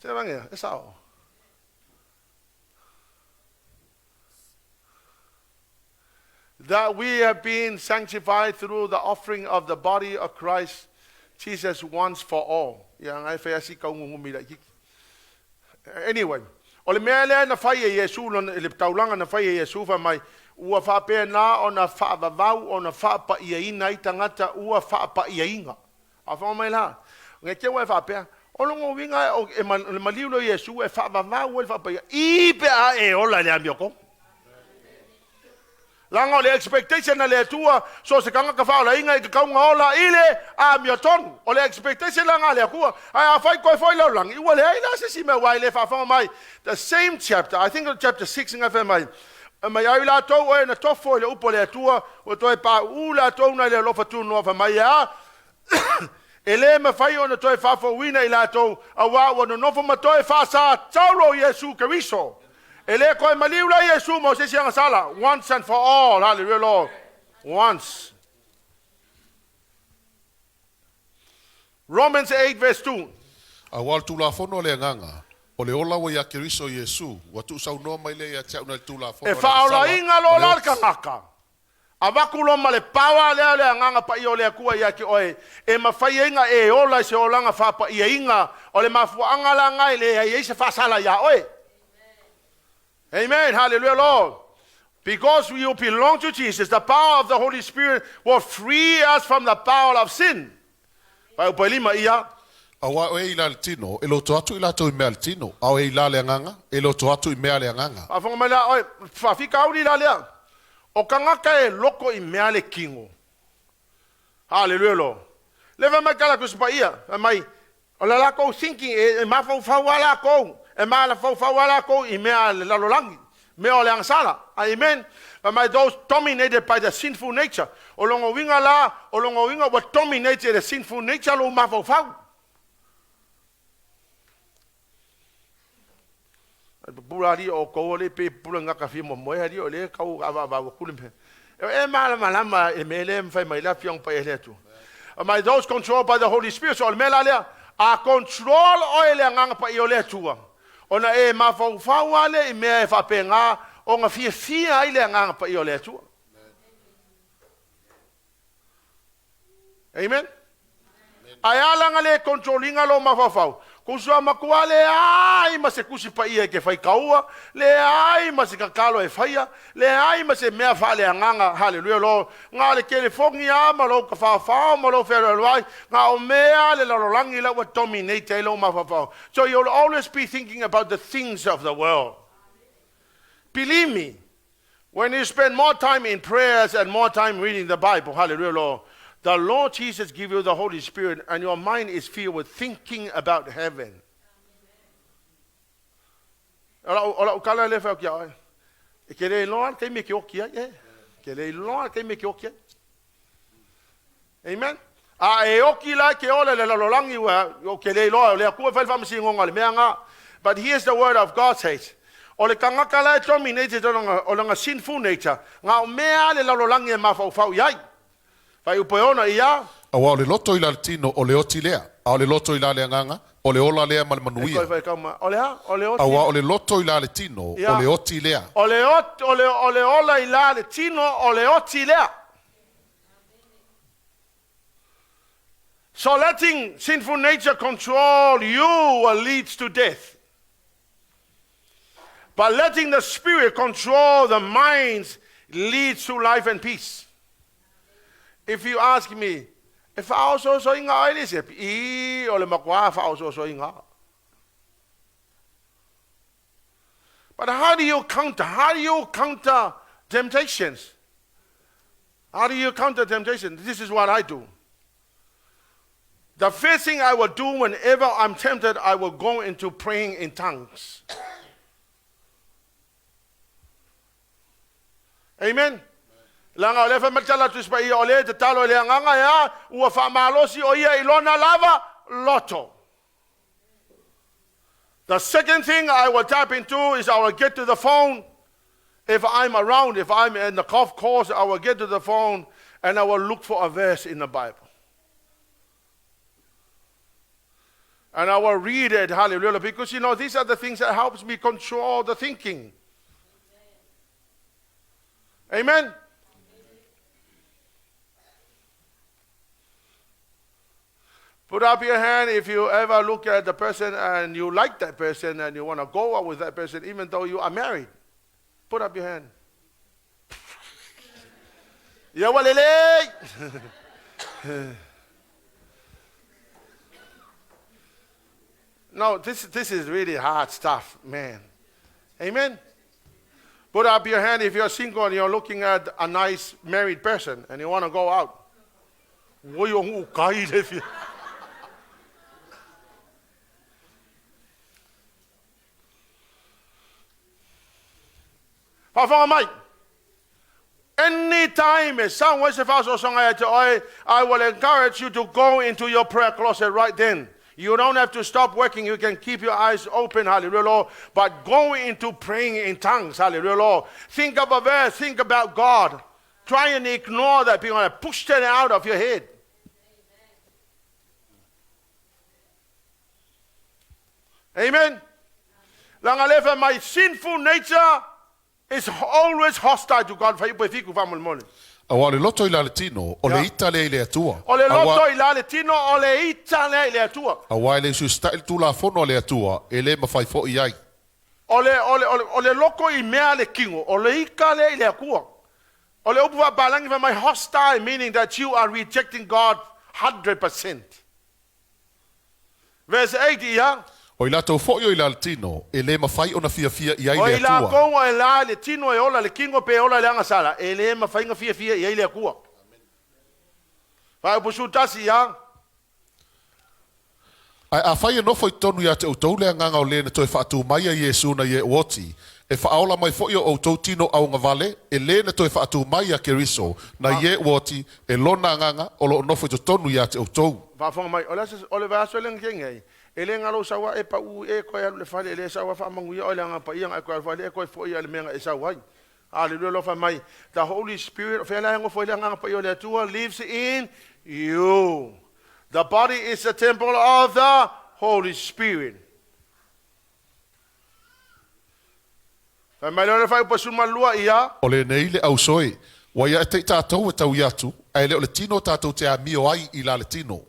Se vangea, e sao. That we have been sanctified through the offering of the body of Christ Jesus once for all. Ia ngai fai asi kaungungumi la kiki. Anyway, o le mea lea na fai e Iesu, le taulaga na fai e Iesu fai mai, ua faapena ona faavavau ona faapaiaina ai tagata ua faapaiaina. A whanga mai la, nge ke ua e faapea, o longa uiga o e le maliu lea o Iesu e faavavau ai le faapaia, i pe a e ola i le amiotonu. Leaga o le expectation a le Atua, so o se tagata faaolaina i tatau ona ola i le amiotonu. O le expectation la lena a le Atua. Ae afai toe foi lalolagi, ua leai la se isi mea aua e le faafofoga mai. The same chapter, I think o le chapter 6 na fai mai, fai mai ai latou o e na tofo i le upu a le Atua, ua toe pauu latou nai le alofa tunoa fai mai e a? E le mafai ona toe faafouina i latou, auā ua nonofo ma toe faasataulo Iesu Keriso. E le toe maliu la Iesu mo se isi agasala, once and for all, hallelujah Lord, once. Romans 8 verse 2. Auā o le Tulafono a le Agaga, o le ola ua iā Keriso Iesu, ua tuusaunoa mai lea ia te au nai le Tulafono E a le agasala faaolaina ma loa le la le oti. tagata, Avatu loa ma le power lea o le Agaga Paia o le Atua ia te oe, e mafai ai na e ola i se olaga faapaiaina, o le mafuaaga la na e leai ai se faasala ia oe. Amen. Hallelujah, Lord. Because you belong to Jesus, the power of the Holy Spirit will free us from the power of sin. Fuaiupu 5 ia. Aua o e i la le tino, e loto atu i latou i mea a le tino, a o e i la le agaga, e loto atu i mea a le agaga. Faafofoga mai la oe, faafitauli la lea. O tagata e loko i mea le tino. Hallelujah Lord. Le fai mai tala Tusi Paia, fai mai, o le latou thinking, e, e mafaufau lava latou, e malafaufau lava latou i mea a le lalolagi, mea o le agasala. Amen. Fai mai, those dominated by the sinful nature. O lona uiga la, o lona uiga ua dominate e le sinful nature lou mafaufau. Ai pupula alii o outou alii pei pupula ni gata fia moemoe alii o lea tau avaavau atu le mea. E malamalama i le mea lea e mafai mai le Afioga Paia i le Atua. Mai those controlled by the Holy Spirit. So o le mea la lea, a control oe e le Agaga Paia o le Atua, ona e mafaufau lava lea i mea e faapena ona fiafia ai le Agaga Paia o le Atua. Amen. Ae a laga le control ina lou mafaufau? Kusu matua leai ma se tusi paia e te faitaua, leai ma se tatalo e faia, leai ma se mea faaleagaga, hallelujah Lord, na o le telefoni lava ma lou tafaofao ma lou fealoaloai, na o mea a le lalolagi la ua dominate ai lou mafaufau. So you'll always be thinking about the things of the world. Believe me, When you spend more time in prayers and more time reading the Bible, hallelujah, Lord, the Lord Jesus give you the Holy Spirit and your mind is filled with thinking about heaven. O lau, o lau kala le whai o kia oe. E ke le iloa le taimi e ke oki ai, e. Ke le iloa le taimi e ke oki ai. Amen. A e oki la ke ola le lalolagi ua o ke le iloa o le Atua e fai le faamasinoga o le mea nga. But here's the word of God says. O le tagata la e dominated o lona sinful nature, na o mea a le lalolagi e mafaufau i ai. Fuaiupu e 6 ia. Aua o le loto i la le tino, o le oti lea, a o le loto i la le agaga, o le ola lea ma le E manuia. toe whai kau ma, o le a? O le oti. Aua o le loto i la le tino, Ia. o le oti lea. O le ot, o le, o le ola i la le tino, o le oti lea. So letting sinful nature control you leads to death. But letting the spirit control the minds leads to life and peace. If you ask me, e faaosoosoina oe le isi, i o le matua faaosoosoina. But how do you counter? How do you counter temptations? How do you counter temptation? This is what I do. The first thing I will do whenever I'm tempted, I will go into praying in tongues. Amen. Leaga o lea fai mai le tala a le Tusi Paia, o lea e tatalo i le Agaga e a? Ua faamalosi o ia i lona lava loto. The second thing I will tap into is I will get to the phone. If I'm around, if I'm in the golf course, I will get to the phone and I will look for a verse in the Bible. And I will read it, hallelujah, because you know, these are the things that helps me control the thinking. Amen. Put up your hand if you ever look at the person and you like that person and you want to go out with that person even though you are married. Put up your hand. Ia ua lelei. No, this, this is really hard stuff, man. Amen. Put up your hand if you're single and you're looking at a nice married person and you want to go out. Ua i o kai le fia. Faafofoga mai. Any time e sau ai se faasoasoga ia te oe, I will encourage you to go into your prayer closet right then. You don't have to stop working. You can keep your eyes open, hallelujah, Lord. But go into praying in tongues, hallelujah, Lord. Think of a verse, think about God. Try and ignore that people and push that out of your head. Amen. Leaga lea fai mai, sinful nature is always hostile to God. Fai upu e fiku faamolemole. Aua o le loto i la le tino, o le ita lea i le Atua. O le loto i la le tino, o le ita lea i le Atua. Aua e le usiusitaʻi le Tulafono a le Atua, e le mafai foʻi ai. O le, o le, o le, o le loko i mea le kino, o le ika lea i le Atua. O le upu faapalagi fai mai hostile meaning that you are rejecting God 100%. Verse 8 ia. O i latou foi o i la le tino, e le mafai ona fiafia i ai O le i Atua. lakou o e la le tino e ola le kino pe ola le agasala, e le mafai ona fiafia i ai le Atua. Faaupu 11 ia. Ae afai e nofo i totonu ia te outou le agaga o le na toe faatū mai ai Iesu nai e ua oti, e faaola mai foi o outou tino auagavale, e le na toe faatū mai ia Keriso nai e ua oti, e lona agaga o lo o nofo i totonu ia te outou. Faafofoga mai, o le aso, o le vaiaso lea na kegi ai, e le galo sau a e pau e koe alu i le fale, e le sau a faamanuia oe le Agaga Paia na e koe alu fale, e koe foi ia le mea na e sau ai. Haleluia, alofa mai. The Holy Spirit, o fea la e nofo ai le Agaga Paia o le Atua, lives in you. The body is the temple of the Holy Spirit. Fai mai lea o le faaiupu 12 ia. O lenei le ausoe, ua ia e te i tatou e taui atu, ae le o le tino tatou te amio ai i la le tino.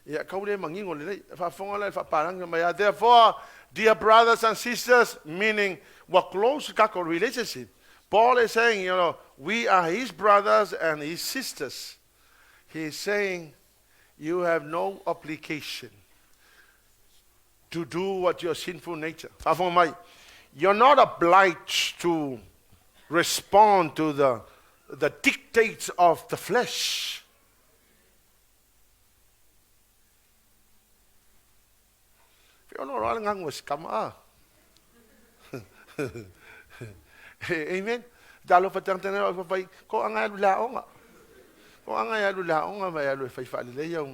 Ia, kau le manino lelei. Faafofoga la i le faapalagi mai a. Therefore, dear brothers and sisters, meaning ua close kako relationship. Paul is saying, you know, we are his brothers and his sisters. He is saying, you have no obligation to do what your sinful nature. Faafofoga mai, you're not obliged to respond to the, the dictates of the flesh. Feoloolo lava le gagu a si tama a. Amen. Talofa tagata nei o fai ko anga e alu i le aoga. Ko anga e alu i le aoga ma e alu e fai faalelei au.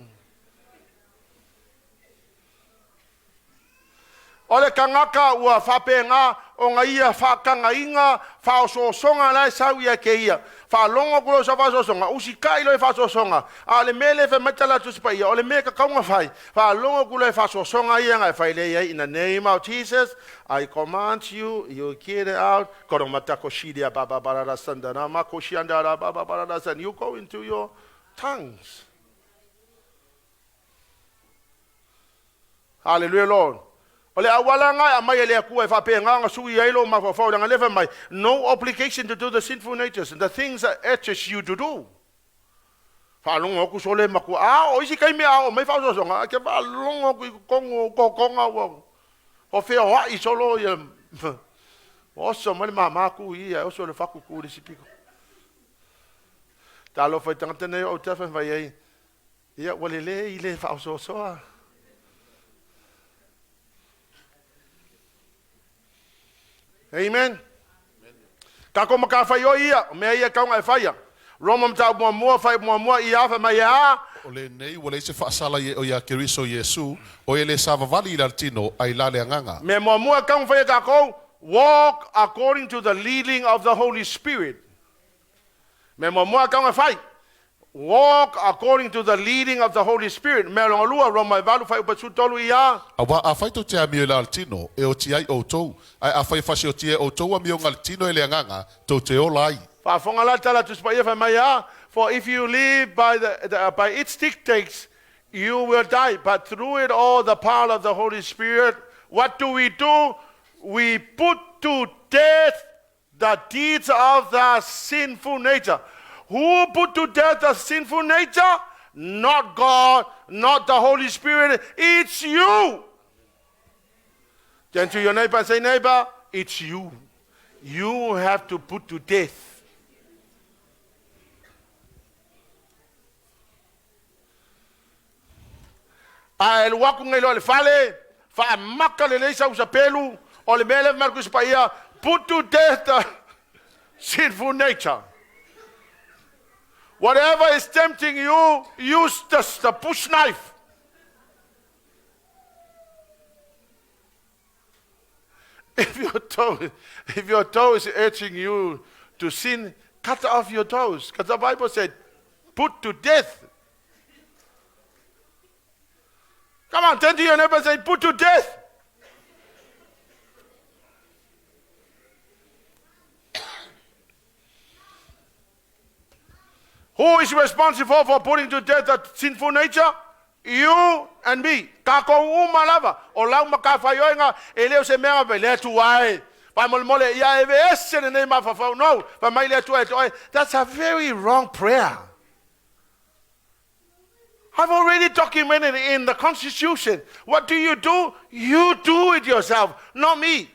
O le tagata ua faapena ona ia faatagaina faaosoosoga la e sau ia te ia. Faalogo atu loa i sau faaosoosoga, usitai loa i faaosoosoga. A o le mea lea e fai mai tala a le Tusi Paia, o le mea e tatau ona fai, faalogo atu loa i faaosoosoga ia na e fai lea i ai, in the name of Jesus, I command you, you get out, koromatakoshiria bababarara sandarama koshiandara bababarara san, you go into your tongues. Hallelujah Lord. O le auala lena e aumai e le Atua e faapena ona sui ai lou mafaufau leaga lea fai mai, no obligation to do the sinful natures and the things that urges you to do. Faalogo atu sole matua, a o isi taimi a oo mai faaosoosoga, e te faalogo atu i totonu o totoga ua ua feoai solo ia oso mai le mama tu i ia, oso le fatu tu i le isi pito. Talofa i tagata nei o autafa e fai ai, Ia, ua lelei le faaosoosoa. Amen. Tatou matafaioi ia, o mea ia e tatau ona e faia. Roma mataupu muamua, fuaiupu muamua, ia, fai mai e a? O lenei ua leai se faasala i e o ia Keriso Iesu, o e le savavali i la le tino, a i la le agaga. Mea muamua e tatau ona faia e tatou, walk according to the leading of the Holy Spirit. Mea muamua e tatau ona fai, walk according to the leading of the Holy Spirit. Mea lona lua, Roma e 8, fuaiupu 13, ia. Auā afai tou te amio i la le tino, e oti ai outou, ae afai e fasiotia e outou amioga a le tino e le agaga, tou te ola ai. Faafofoga la le tala a Tusi Paia fai mai a, For if you live by the, the, by its dictates, you will die, but through it all the power of the Holy Spirit, what do we do? We put to death the deeds of the sinful nature. Who put to death the sinful nature? Not God, not the Holy Spirit. It's you. Turn to your neighbor and say, neighbor, it's you. You have to put to death. Ae alu atu nei loa i le fale, faamaka lelei sau sapelu, o le mea lea fai mai le Tusi Paia, put to death the sinful nature. Whatever is tempting you, use the, the bush knife. If your toe, if your toe is urging you to sin, cut off your toes. Because the Bible said, put to death. Come on, turn to your neighbor and say, put to death. Who is responsible for putting to death the sinful nature? You and me. Takou uma lava. O lau matafaioi e le o se mea pe le Atua e. Faamolemole ia aveese lenei mafaufau. No. Fai mai le Atua e te oe. That's a very wrong prayer. I've already documented in the Constitution. What do you do? You do it yourself, not me.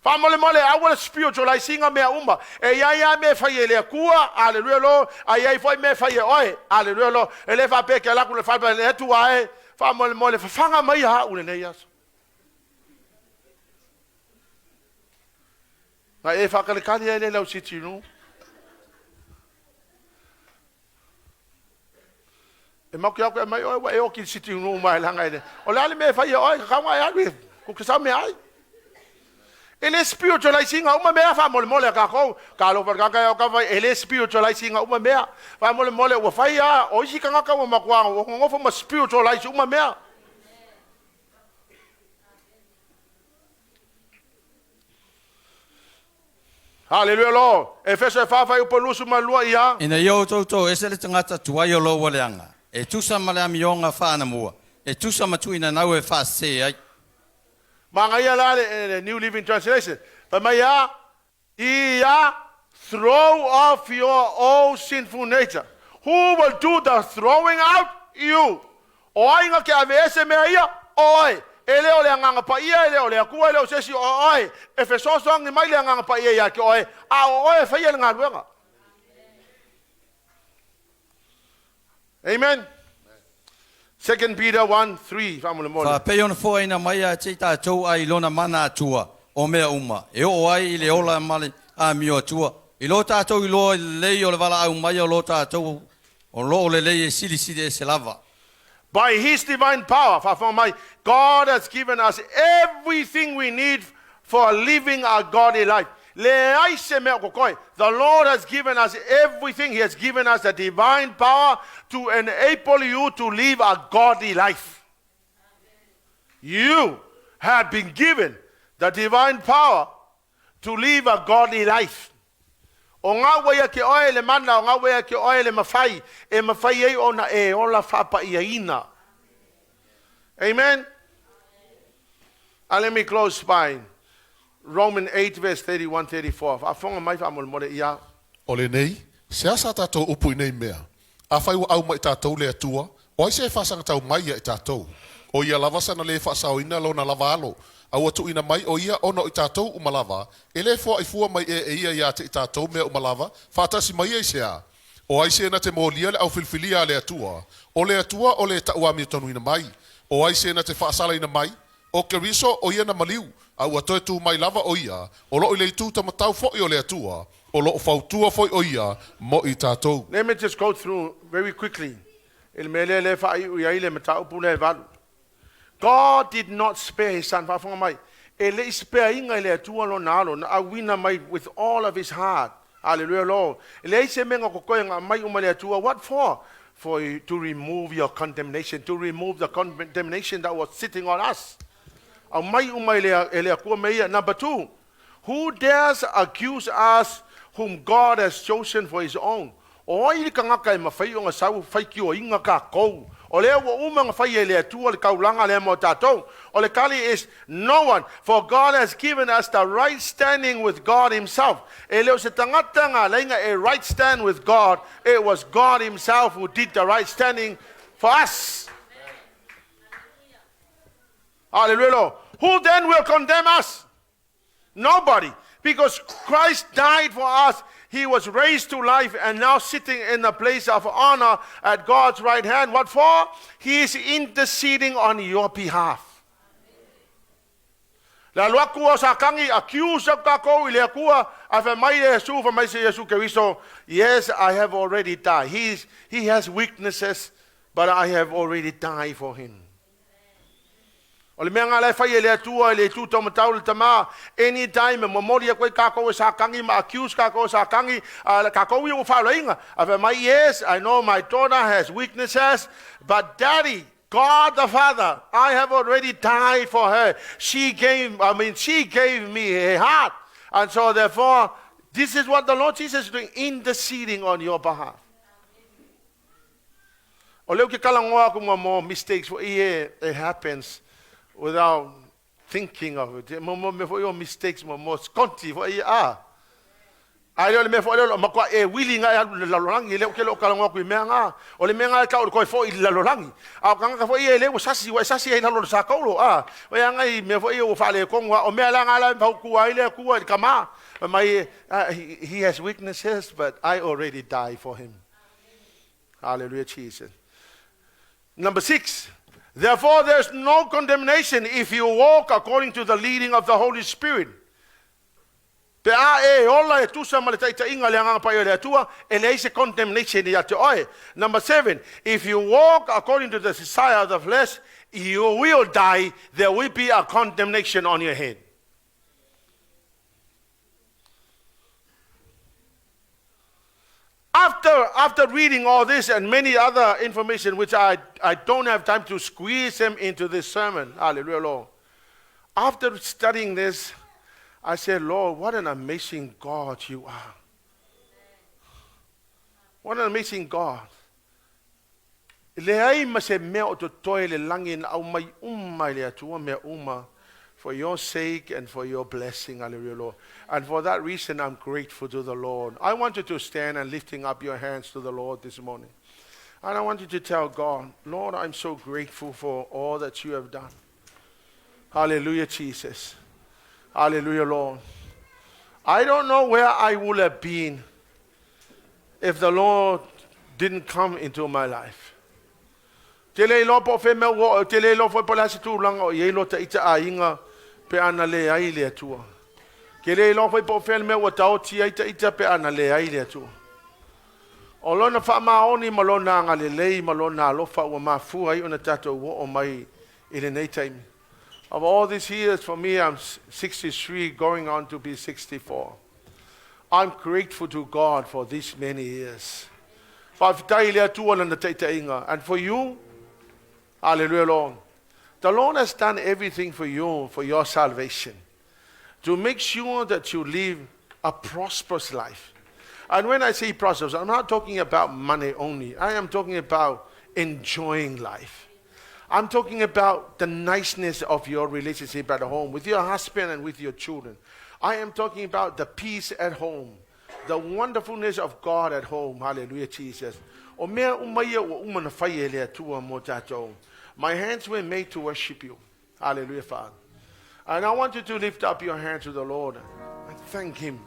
Faamolemole, aua le spiritualize ina mea uma. E i ai lava mea e fai e le Atua, aleluia lo, a i ai foi mea e fai e oe, aleluia lo. E le faapea e te alu atu i le fale, le Atua e, faamolemole, fafaga mai au lenei aso. Na e faakalikali ai le lau sitinu. E mau ke au ke mai oe ua e oki i le sitting room mai langa ele. O le a le mea e fai e oe, kakau nga e alu e ku ke sau mea ai. E le spiritualize ina uma mea faamolemole a kākou. Ka alofa le tagata e o ka fai, e le spiritualize ina uma mea. Faamolemole ua fai a, o isi tagata ua matua ua nonofo ma spiritualize uma mea. Haleluia lo. Efeso e fa fuaiupu 22 ia. Ina ia outou toese le tagata tuai o lou aleaga, e tusa ma le amioga faaanamua, e tusa ma tuuina nau e faasese ai. Manaia la le, le New Living Translation. Fai mai a, ia, throw off your old sinful nature. Who will do the throwing out? You. O ai na te aveese mea ia? O oe. E le o le Agaga Paia, e le o le Atua, e le o se isi, o oe. E fesoasoani mai le Agaga Paia ia te oe, a o oe e faia le galuega. Amen. 2 Peter 1, 3, faamolemole. Faapei ona foaina mai ia te i tatou ai i lona mana Atua o mea uma, e oo ai i le ola ma le amio Atua, i lo tatou iloa lelei o le valaau mai o lo tatou o loo lelei e silisili ese lava. By His divine power, faafofoga mai, God has given us everything we need for living a godly life. Leai se mea o totoe. The Lord has given us everything. He has given us the divine power to enable you to live a godly life. You have been given the divine power to live a godly life. O ngā ua ia ke oe le mana, o ngā ua ia ke oe le mawhai, e mawhai ei ona e ola whapaiaina. Amen. And let me close by Roman 8 verse 31, 34. Faafofoga mai faamolemole ia. O lenei, se a sa tatou upu i nei mea? Afai ua au mai tatou le Atua, o ai se e faasagatau mai ia i tatou? O ia lava sana lē faasaoina lona lava alo, a ua tuuina mai o ia ona o i tatou uma lava, e lē foai fua mai ē e ia iā te i tatou mea uma lava, faatasi ma ia i se a? O ai se na te molia le au filifilia a le Atua? O le Atua o le ta'uamiotonuina mai. O ai se na te faasalaina mai? O Keriso o ia na maliu, a ua toe tu mai lava o ia, o loo i le itu taumatau foi o le Atua, o loo fautua foi o ia mo i tatou. Let me just go through very quickly. I le mea lea lea e faaiu i ai le mataupu lea e valu. God did not spare his son. Faafofoga mai. E le i spare ina e le Atua lona alo, na auina mai with all of his heart. Hallelujah, Lord. E leai se mea na totoe na aumai uma e le Atua. What for? For to remove your condemnation, to remove the condemnation that was sitting on us. Aumai uma e le, e le Atua mea ia. Number two, who dares accuse us whom God has chosen for his own? O ai le tagata e mafai ona sau faitioina tatou? O lea ua uma ona faia e le Atua le taulaga lea mo tatou. O le tali is no one, for God has given us the right standing with God himself. E le o se tagata na ala ai ona e right stand with God, it was God himself who did the right standing for us. Hallelujah. Who then will condemn us? Nobody. Because Christ died for us. He was raised to life and now sitting in the place of honor at God's right hand. What for? He is interceding on your behalf. Le alu atu o Satani accuse aku tatou i le Atua, ae fai mai le Iesu, fai mai se Iesu Keriso, Yes, I have already died. He, is, he has weaknesses, but I have already died for him. O le mea nga la e fai e le Atua i le itu taumatau le Tama, anytime e momoli atu ai tatou e Satani ma accuse tatou e Satani, a tatou ia ua faalaina. A fai mai, yes, I know my daughter has weaknesses, but daddy, God the Father, I have already died for her. She gave, I mean, she gave me her heart. And so therefore, this is what the Lord Jesus is doing, interceding on your behalf. O lea ou te talanoa atu ma mo mistakes foi e it happens without thinking of it. Mo mo mea foi o mistakes mo mo skonti foi e a. Ai lea o le mea foi lea o matua e wili nga e alu i le lalolagi, lea ou te le o talanoa atu i mea na. O le mea na e tau o le toe foi i le lalolagi. A o tagata foi ia e le ua sasi, ua e sasi ai i lalo o le sakoulo, a. O ea nga i mea foi ia ua faaletonu a. O mea la na la e fautua ai le Atua i le tama. Fai mai, he, he has weaknesses, but I already died for him. Hallelujah, Jesus. Number six, therefore there's no condemnation if you walk according to the leading of the Holy Spirit. Pe a e ola e tusa ma le taitaiga le Agaga Paia o le Atua, e leai se condemnation ia te oe. Number seven, if you walk according to the desire of the flesh, you will die, there will be a condemnation on your head. After, after reading all this and many other information, which I, I don't have time to squeeze them into this sermon, hallelujah, Lord. After studying this, I said, Lord, what an amazing God you are. What an amazing God. E leai ma se mea o totoe i le lagi na aumai uma e le Atua mea uma for your sake and for your blessing. Hallelujah, Lord. And for that reason, I'm grateful to the Lord. I want you to stand and lifting up your hands to the Lord this morning. And I want you to tell God, Lord, I'm so grateful for all that you have done. Hallelujah, Jesus. Hallelujah, Lord. I don't know where I would have been if the Lord didn't come into my life. Te le iloa po o fea mea ua oo, te le iloa foi po o le a se tulaga o i ai lo ta ita aiga pe a na leai le Atua. Ke le iloa foi po o fea le mea ua taoti ai ta ita pe a na leai le Atua. O lona faamaoni ma lona agalelei ma lona alofa ua mafua ai ona tatou oo mai i lenei taimi. Of all these years, for me, I'm 63, going on to be 64. I'm grateful to God for these many years. Faafetai i le Atua lana taitaiga. And for you, hallelujah, Lord. The Lord has done everything for you, for your salvation, to make sure that you live a prosperous life. And when I say prosperous, I'm not talking about money only. I am talking about enjoying life. I'm talking about the niceness of your relationship at home with your husband and with your children. I am talking about the peace at home, the wonderfulness of God at home. Hallelujah, Jesus. O mea uma ia ua uma na fai e le Atua mo tatou. My hands were made to worship you. Hallelujah, Father. And I want you to lift up your hands to the Lord and thank Him.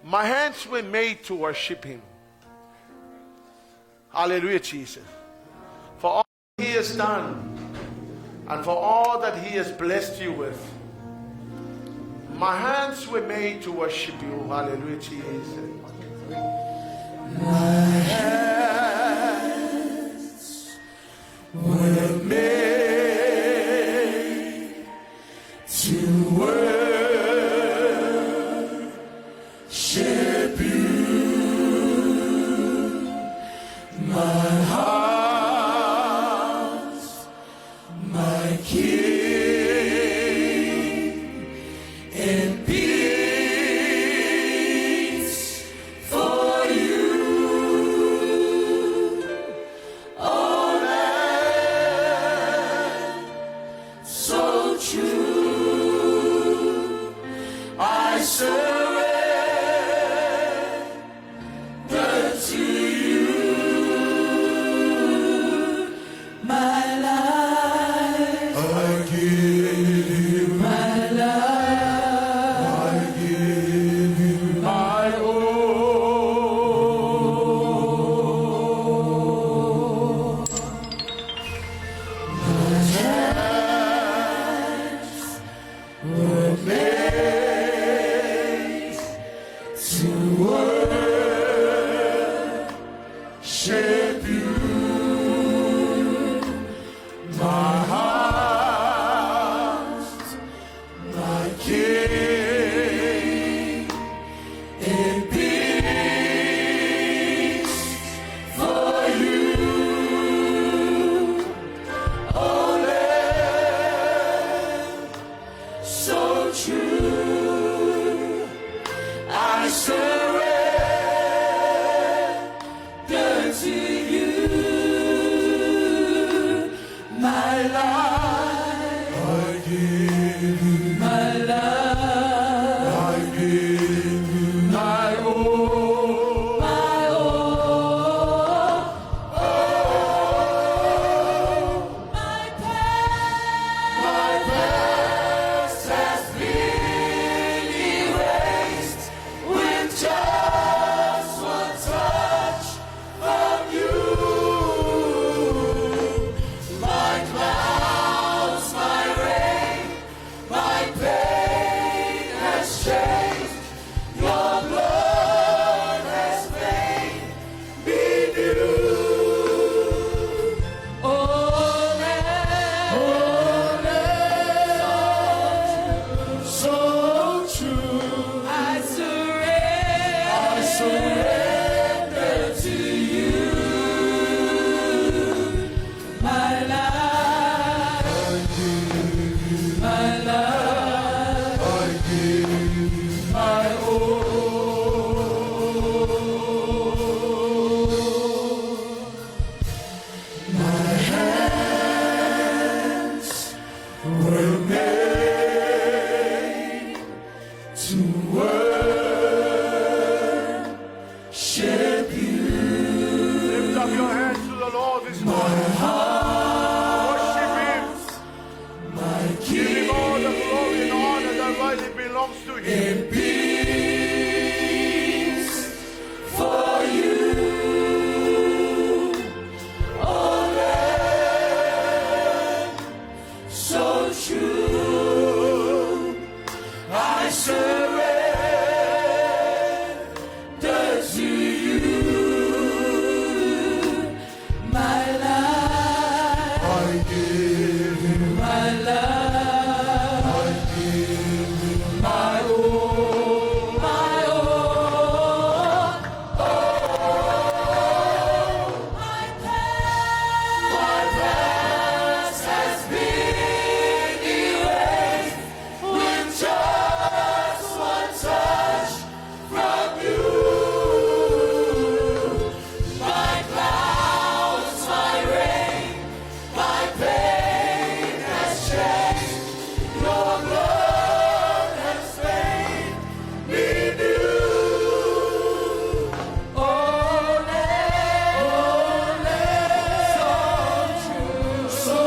My hands were made to worship Him. Hallelujah, Jesus. For all He has done. And for all that He has blessed you with. My hands were made to worship you. Hallelujah, Jesus. My hands were made to worship you. My heart, my King, in peace for you. Oh, Lamb, so true, I surrender to you my life. I give you My life, I give you my all. My hands were made to worship you. My heart, my King, in peace for you. Oh, Lamb, so true, I surrender to you my life, I give you my life. I give you My all, my all, my past, my past has been erased with just one touch from you. My clouds, my rain, my pain has changed. Your blood has made me new. Oh, Lamb, so true I surrender, I surrender to you my life, I give you my life, I give you my all. My hands were made to worship you. Lift up your hands to the Lord this morning. Worship Him. my Give Him all the King glory and honor that rightly belongs to Him. in peace for you. Oh, Lamb, so true, I surrender to you My life, I give you my life, I give you my all, my all, my past, my past has been erased with just one touch from you. My clouds, my rain, my pain has changed. Your blood has made me new. Oh, Lamb, so true, so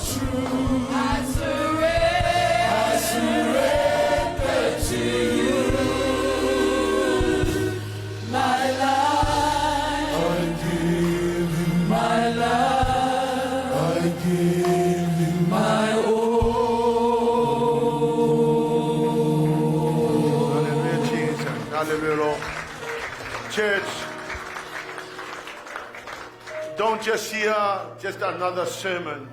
true I surrender, I surrender to you my life, I give you my life, I give you my Hallelujah, Lord. Church, don't just hear just another sermon.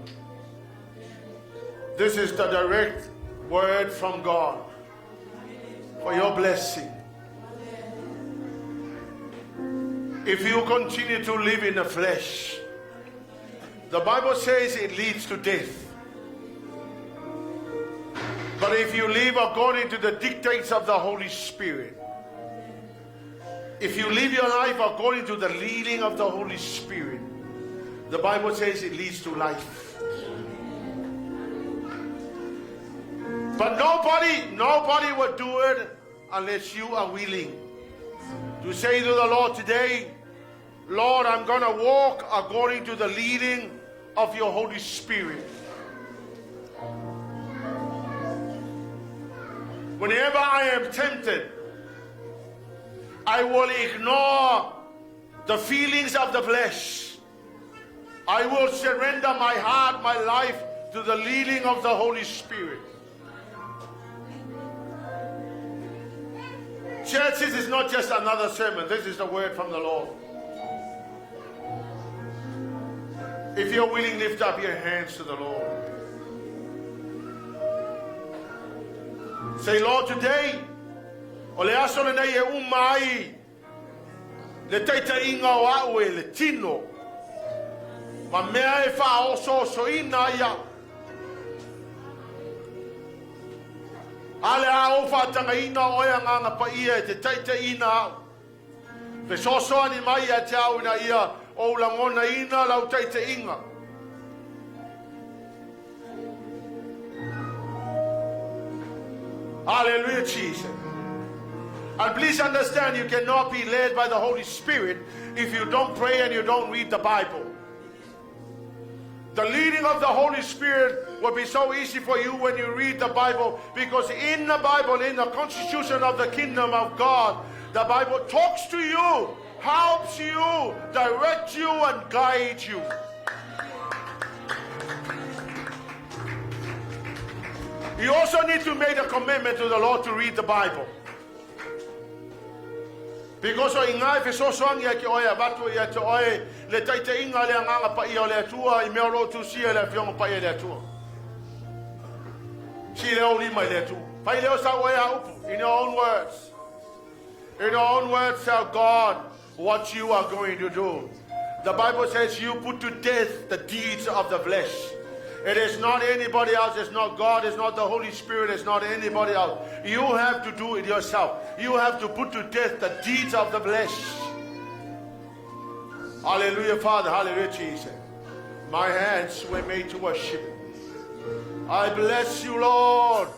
This is the direct word from God for your blessing. If you continue to live in the flesh, the Bible says it leads to death. But if you live according to the dictates of the Holy Spirit, if you live your life according to the leading of the Holy Spirit, the Bible says it leads to life. But nobody, nobody will do it unless you are willing to say to the Lord today, Lord, I'm going to walk according to the leading of your Holy Spirit. Whenever I am tempted, I will ignore the feelings of the flesh. I will surrender my heart, my life to the leading of the Holy Spirit. Church, this is not just another sermon. This is the word from the Lord. If you're willing, lift up your hands to the Lord. Say, Lord, today, o le aso lenei e uma ai le taitaiga o a'u e le tino ma mea e faaosoosoina ai a'u. A le a ou faatagaina oe Agaga Paia e te taitaiina a'u. Fesoasoani mai ia te au ina ia ou lagonaina lau taitaiga. Hallelujah, Jesus. And please understand, you cannot be led by the Holy Spirit if you don't pray and you don't read the Bible. The leading of the Holy Spirit will be so easy for you when you read the Bible, because in the Bible, in the constitution of the kingdom of God, the Bible talks to you, helps you, directs you, and guides you. You also need to make a commitment to the Lord to read the Bible. Because o iga e fesoasoani ia te oe avatu ia te oe le taitaiga a le Agaga Paia o le Atua i mea o lo o tusia e le Afioga Paia i le Atua. Si leo lima i le Atua. Fai leo sa oe a upu. In your own words. In your own words, tell God what you are going to do. The Bible says you put to death the deeds of the flesh. It is not anybody else. It's not God. It's not the Holy Spirit. It's not anybody else. You have to do it yourself. You have to put to death the deeds of the flesh. Hallelujah, Father. Hallelujah, Jesus. My hands were made to worship. I bless you, Lord.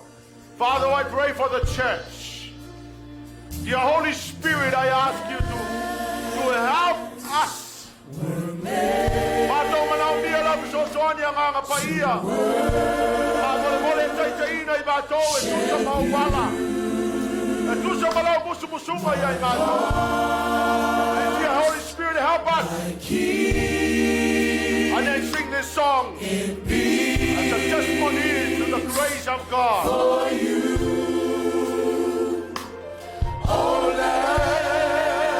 Father, I pray for the church. Dear Holy Spirit, I ask you to help us. Matou manaomia lau fesoasoani Agaga Paia. Faamolemole e taitaiina i matou e tusa ma ou ala. E tusa ma lau musumusuga ia i matou. And dear Holy Spirit, help us. And then sing this song as a testimony to the grace of God. For you, O Lamb,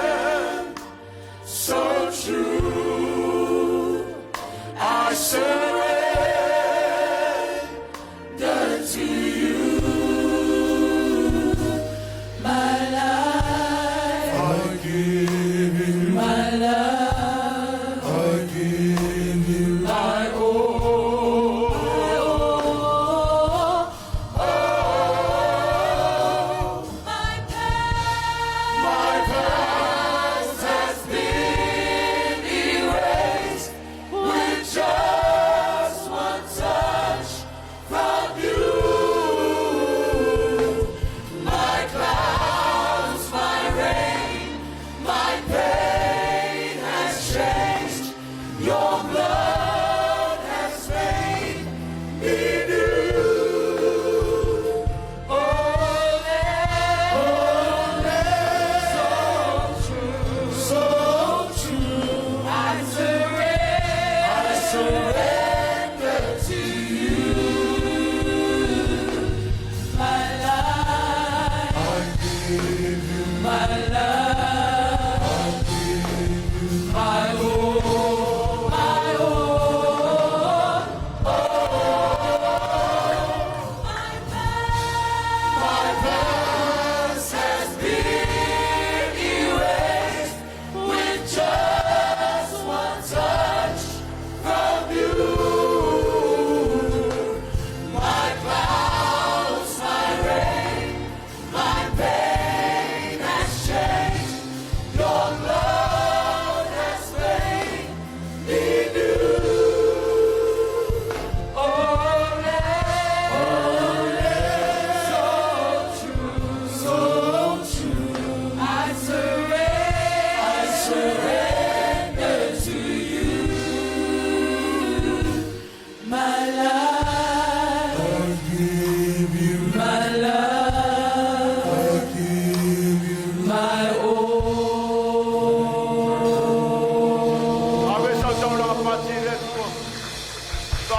so true, I surrender to you. My life, I give you, my life, I give you my all, all.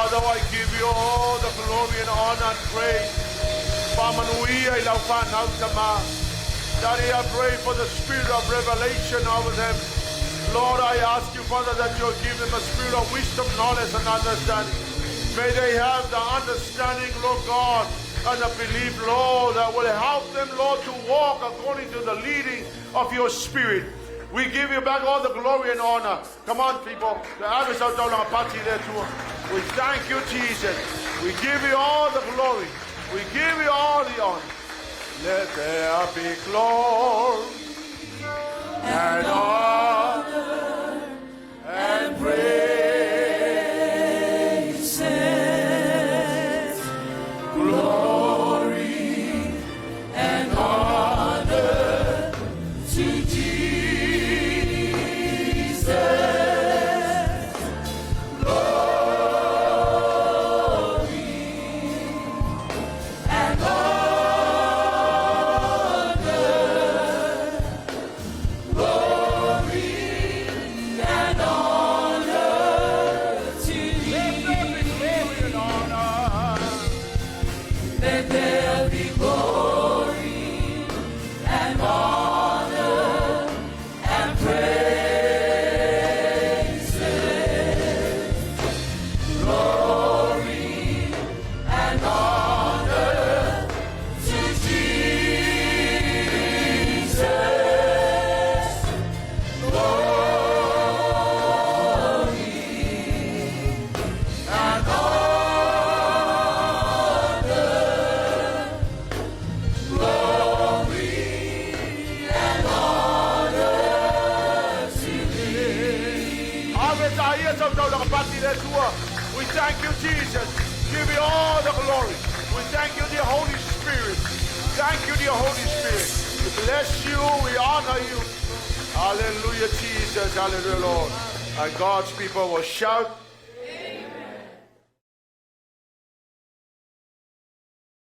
Father, I give you all the glory and honor and praise. Faamanuia i lau fanau tama. Daddy, I pray for the spirit of revelation over them. Lord, I ask you, Father, that you give them a spirit of wisdom, knowledge, and understanding. May they have the understanding, Lord God, and the belief, Lord, that will help them, Lord, to walk according to the leading of your spirit. We give you back all the glory and honor. Come on, people. The others out there party there too. We thank you, Jesus. We give you all the glory. We give you all the honor. Let there be glory and honor and Praises, glory and honor to Jesus. Glory and honor, glory and honor to Let there be glory and honor. Let there be glory and honor and praises. Glory and honor to Jesus. Glory and honor. Glory and honor to thee. We thank you, Jesus. Give you all the glory. We thank you, dear Holy Spirit. Thank you, dear Holy Spirit. We bless you. We honor you. Hallelujah, Jesus. Hallelujah, Lord. And God's people will shout.